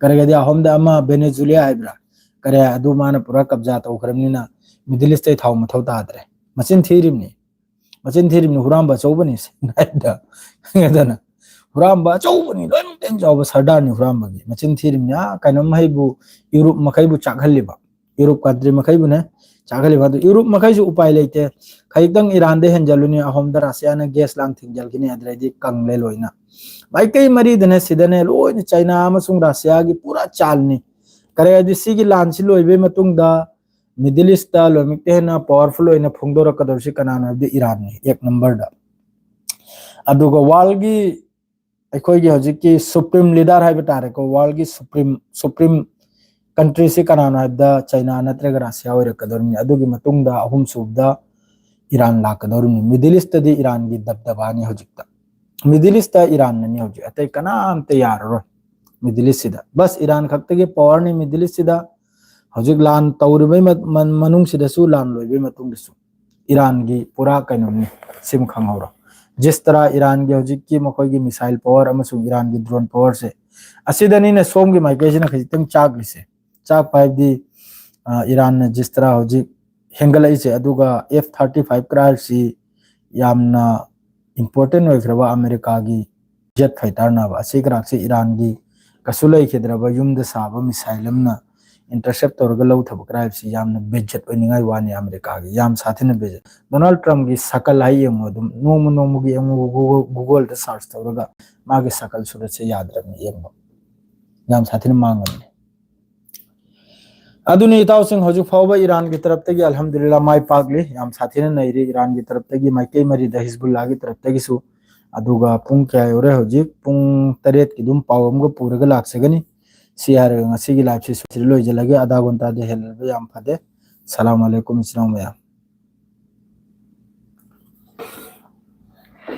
ꯀꯔꯤꯒꯗꯤ ꯑꯍꯣꯝꯗ ꯑꯃ ꯚꯦꯅꯦꯖꯨꯂꯤꯌꯥ ꯍꯥꯏꯕ꯭ꯔꯥ, ꯀꯔꯤ, ꯑꯗꯨ ꯃꯥꯅ ꯄꯨꯔꯥ ꯀꯕꯖꯥ ꯇꯧꯈ꯭ꯔꯕꯅꯤꯅ ꯃꯤꯗꯜ ꯏꯁꯇꯩ ꯊꯥꯎ ꯃꯊꯧ ꯇꯥꯗ꯭ꯔꯦ꯫ ꯃꯆꯤꯟ ꯊꯤꯔꯤꯕꯅꯤ꯫ ꯃꯆꯤꯟ ꯊꯤꯔꯤꯕꯅꯤ, ꯍꯨꯔꯥꯟꯕ ꯑꯆꯧꯕꯅꯤ꯫ ꯑꯗꯨꯅ ꯍꯨꯔꯥꯟꯕ ꯑꯆꯧꯕꯅꯤ, ꯂꯣꯏꯅꯃꯛꯇꯩ ꯆꯥꯎꯕ ꯁꯔꯗꯥꯔꯅꯤ ꯍꯨꯔꯥꯟꯕꯒꯤ꯫ ꯃꯆꯤꯟ ꯊꯤꯔꯤꯕꯅꯤ꯫ ꯑꯥ, ꯀꯩꯅꯣ ꯃꯈꯩꯕꯨ, ꯌꯨꯔꯨꯞ ꯃꯈꯩꯕꯨ ꯆꯥꯛꯍꯜꯂꯤꯕ, ꯌꯨꯔꯨꯞ ꯀꯟꯇ꯭ꯔꯤ ꯃꯈꯩꯕꯨꯅꯦ ꯆꯥꯛꯍꯜꯂꯤꯕ꯫ ꯑꯗꯨ ꯌꯨꯔꯨꯞ ꯃꯈꯩꯁꯨ ꯎꯄꯥꯏ ꯂꯩꯇꯦ꯫ ꯈꯖꯤꯛꯇꯪ ꯏꯔꯥꯟꯗ ꯍꯦꯟꯖꯜꯂꯨꯅꯤ, ꯑꯍꯣꯝꯗ ꯔꯁꯤꯌꯥꯅ ꯒ꯭ꯌꯥꯁ ꯂꯥꯡ ꯊꯤꯡꯖꯤꯜꯈꯤꯅꯤ, ꯑꯗꯨꯗꯩꯗꯤ ꯀꯪꯂꯦ ꯂꯣꯏꯅ꯫ ꯃꯥꯏꯀꯩ ꯃꯔꯤꯗꯅꯦ ꯁꯤꯗꯅꯦ ꯂꯣꯏꯅ ꯆꯩꯅꯥ ꯑꯃꯁꯨꯡ ꯔꯁꯤꯌꯥꯒꯤ ꯄꯨꯔꯥ ꯆꯥꯜꯅꯤ꯫ ꯀꯔꯤ ꯍꯥꯏꯗꯤ, ꯁꯤꯒꯤ ꯂꯥꯟꯁꯤ ꯂꯣꯏꯕꯩ ꯃꯇꯨꯡꯗ ꯃꯤꯗꯜ ꯏꯁꯇ ꯂꯣꯏꯅꯃꯛꯇ ꯍꯦꯟꯅ ꯄꯋꯥꯔꯐꯨꯜ ꯑꯣꯏꯅ ꯐꯣꯡꯗꯣꯔꯛꯀꯗꯧꯔꯤꯁꯤ ꯀꯅꯥꯅꯣ ꯍꯥꯏꯕꯗꯤ ꯏꯔꯥꯟꯅꯤ, ꯑꯦꯛ ꯅꯝꯕꯔꯗ꯫ ꯑꯗꯨꯒ ꯋꯥꯔꯜꯒꯤ, ꯑꯩꯈꯣꯏꯒꯤ ꯍꯧꯖꯤꯛꯀꯤ ꯁꯨꯄ꯭ꯔꯤꯝ ꯂꯤꯗꯔ ꯍꯥꯏꯕ ꯇꯥꯔꯦꯀꯣ, ꯋꯥꯔꯜꯒꯤ ꯁꯨꯄ꯭ꯔꯤꯝ, ꯁꯨꯄ꯭ꯔꯤꯝ ꯀꯟꯇ꯭ꯔꯤꯁꯤ ꯀꯅꯥꯅꯣ ꯍꯥꯏꯕꯗ ꯆꯩꯅꯥ ꯅꯠꯇ꯭ꯔꯒ ꯔꯁꯤꯌꯥ ꯑꯣꯏꯔꯛꯀꯗꯧꯔꯤꯕꯅꯤ꯫ ꯑꯗꯨꯒꯤ ꯃꯇꯨꯡꯗ ꯑꯍꯨꯝꯁꯨꯕꯗ ꯏꯔꯥꯟ ꯂꯥꯛꯀꯗꯧꯔꯤꯕꯅꯤ꯫ ꯃꯤꯗꯜ ꯏꯁꯇꯗꯤ ꯏꯔꯥꯟꯒꯤ ꯗꯕꯗꯕꯥꯅꯤ ꯍꯧꯖꯤꯛꯇ꯫ ꯃꯤꯗꯜ ꯏꯁꯇ ꯏꯔꯥꯟꯅꯅꯤ ꯍꯧꯖꯤꯛ, ꯑꯇꯩ ꯀꯅꯥꯝꯇ ꯌꯥꯔꯔꯣꯏ ꯃꯤꯗꯜ ꯏꯁꯁꯤꯗ꯫ ꯕꯁ ꯏꯔꯥꯟ ꯈꯛꯇꯒꯤ ꯄꯋꯥꯔꯅꯤ ꯃꯤꯗꯜ ꯏꯁꯁꯤꯗ꯫ ꯍꯧꯖꯤꯛ ꯂꯥꯟ ꯇꯧꯔꯤꯕꯩ ꯃ-, ꯃ-, ꯃꯅꯨꯡꯁꯤꯗꯁꯨ, ꯂꯥꯟ ꯂꯣꯏꯕꯩ ꯃꯇꯨꯡꯗꯁꯨ ꯏꯔꯥꯟꯒꯤ ꯄꯨꯔꯥ ꯀꯩꯅꯣꯝꯅꯤ, ꯁꯤꯃ ꯈꯪꯍꯧꯔꯣ꯫ ꯖꯤꯁꯇꯔꯥ, ꯏꯔꯥꯟꯒꯤ ꯍꯧꯖꯤꯛꯀꯤ ꯃꯈꯣꯏꯒꯤ missile power ꯑꯃꯁꯨꯡ ꯏꯔꯥꯟꯒꯤ drone powerꯁꯦ, ꯑꯁꯤꯗꯅꯤꯅ ꯁꯣꯝꯒꯤ ꯃꯥꯏꯀꯩꯁꯤꯅ ꯈꯖꯤꯛꯇꯪ ꯆꯥꯛꯂꯤꯁꯦ꯫ ꯆꯥꯛꯄ ꯍꯥꯏꯕꯗꯤ, ꯑ, ꯏꯔꯥꯟꯅ ꯖꯤꯁꯇꯔꯥ ꯍꯧꯖꯤꯛ ꯍꯦꯟꯒꯠꯂꯛꯏꯁꯦ, ꯑꯗꯨꯒ F thirty five ꯀꯔꯥꯏꯁꯤ ꯌꯥꯝꯅ important ꯑꯣꯏꯈ꯭ꯔꯕ ꯑꯃꯦꯔꯤꯀꯥꯒꯤ jet fighterꯅꯦꯕ꯫ ꯑꯁꯤ ꯀꯔꯥꯛꯁꯤ ꯏꯔꯥꯟꯒꯤ ꯀꯩꯁꯨ ꯂꯩꯈꯤꯗ꯭ꯔꯕ ꯌꯨꯝꯗ ꯁꯥꯕ missile ꯑꯃꯅ intercept ꯇꯧꯔꯒ ꯂꯧꯊꯕ ꯀꯔꯥꯏꯁꯤ ꯌꯥꯝꯅ ꯕꯦꯖꯦꯠ ꯑꯣꯏꯅꯤꯡꯉꯥꯏ ꯋꯥꯅꯤ ꯑꯃꯦꯔꯤꯀꯥꯒꯤ꯫ ꯌꯥꯝ ꯁꯥꯊꯤꯅ ꯕꯦꯖꯦꯠ꯫ ꯗꯣꯅꯥꯜꯗ ꯇ꯭ꯔꯝꯞꯀꯤ ꯁꯀꯜ ꯍꯥꯏ ꯌꯦꯡꯉꯣ, ꯑꯗꯨꯝ ꯅꯣꯡꯃ ꯅꯣꯡꯃꯒꯤ ꯌꯦꯡꯉꯣ, Google, Googleꯗ search ꯇꯧꯔꯒ ꯃꯥꯒꯤ ꯁꯀꯜ ꯁꯨꯔꯠꯁꯦ ꯌꯥꯗ꯭ꯔꯕꯅꯤ ꯌꯦꯡꯕ꯫ ꯌꯥꯝ ꯁꯥꯊꯤꯅ ꯃꯥꯡꯉꯕꯅꯤ꯫ ꯑꯗꯨꯅꯤ ꯏꯇꯥꯎꯁꯤꯡ, ꯍꯧꯖꯤꯛ ꯐꯥꯎꯕ ꯏꯔꯥꯟꯒꯤ ꯇꯔꯞꯇꯒꯤ ꯑꯜꯍꯝꯗꯨꯂꯤꯜꯂꯥ ꯃꯥꯏ ꯄꯥꯛꯂꯤ, ꯌꯥꯝ ꯁꯥꯊꯤꯅ ꯅꯩꯔꯤ ꯏꯔꯥꯟꯒꯤ ꯇꯔꯞꯇꯒꯤ, ꯃꯥꯏꯀꯩ ꯃꯔꯤꯗ ꯍꯤꯖꯕꯨꯜꯂꯥꯒꯤ ꯇꯔꯞꯇꯒꯤꯁꯨ꯫ ꯑꯗꯨꯒ ꯄꯨꯡ ꯀꯌꯥ ꯌꯧꯔꯦ? ꯍꯧꯖꯤꯛ ꯄꯨꯡ ꯇꯔꯦꯠꯀꯤ ꯑꯗꯨꯝ ꯄꯥꯎ ꯑꯃꯒ ꯄꯨꯔꯒ ꯂꯥꯛꯆꯒꯅꯤ꯫ ꯁꯤ ꯍꯥꯏꯔꯒ ꯉꯁꯤꯒꯤ liveꯁꯤ ꯁꯤꯗ ꯂꯣꯏꯁꯤꯜꯂꯒꯦ꯫ ꯑꯗꯥ ꯒꯨꯟꯇꯥꯗꯤ ꯍꯦꯜꯂꯕ ꯌꯥꯝ ꯐꯗꯦ꯫ ꯁꯂꯥꯝ ꯑꯂꯩꯀꯨꯝ ꯏꯆꯤꯟ ꯏꯅꯥꯎ ꯃꯌꯥꯝ꯫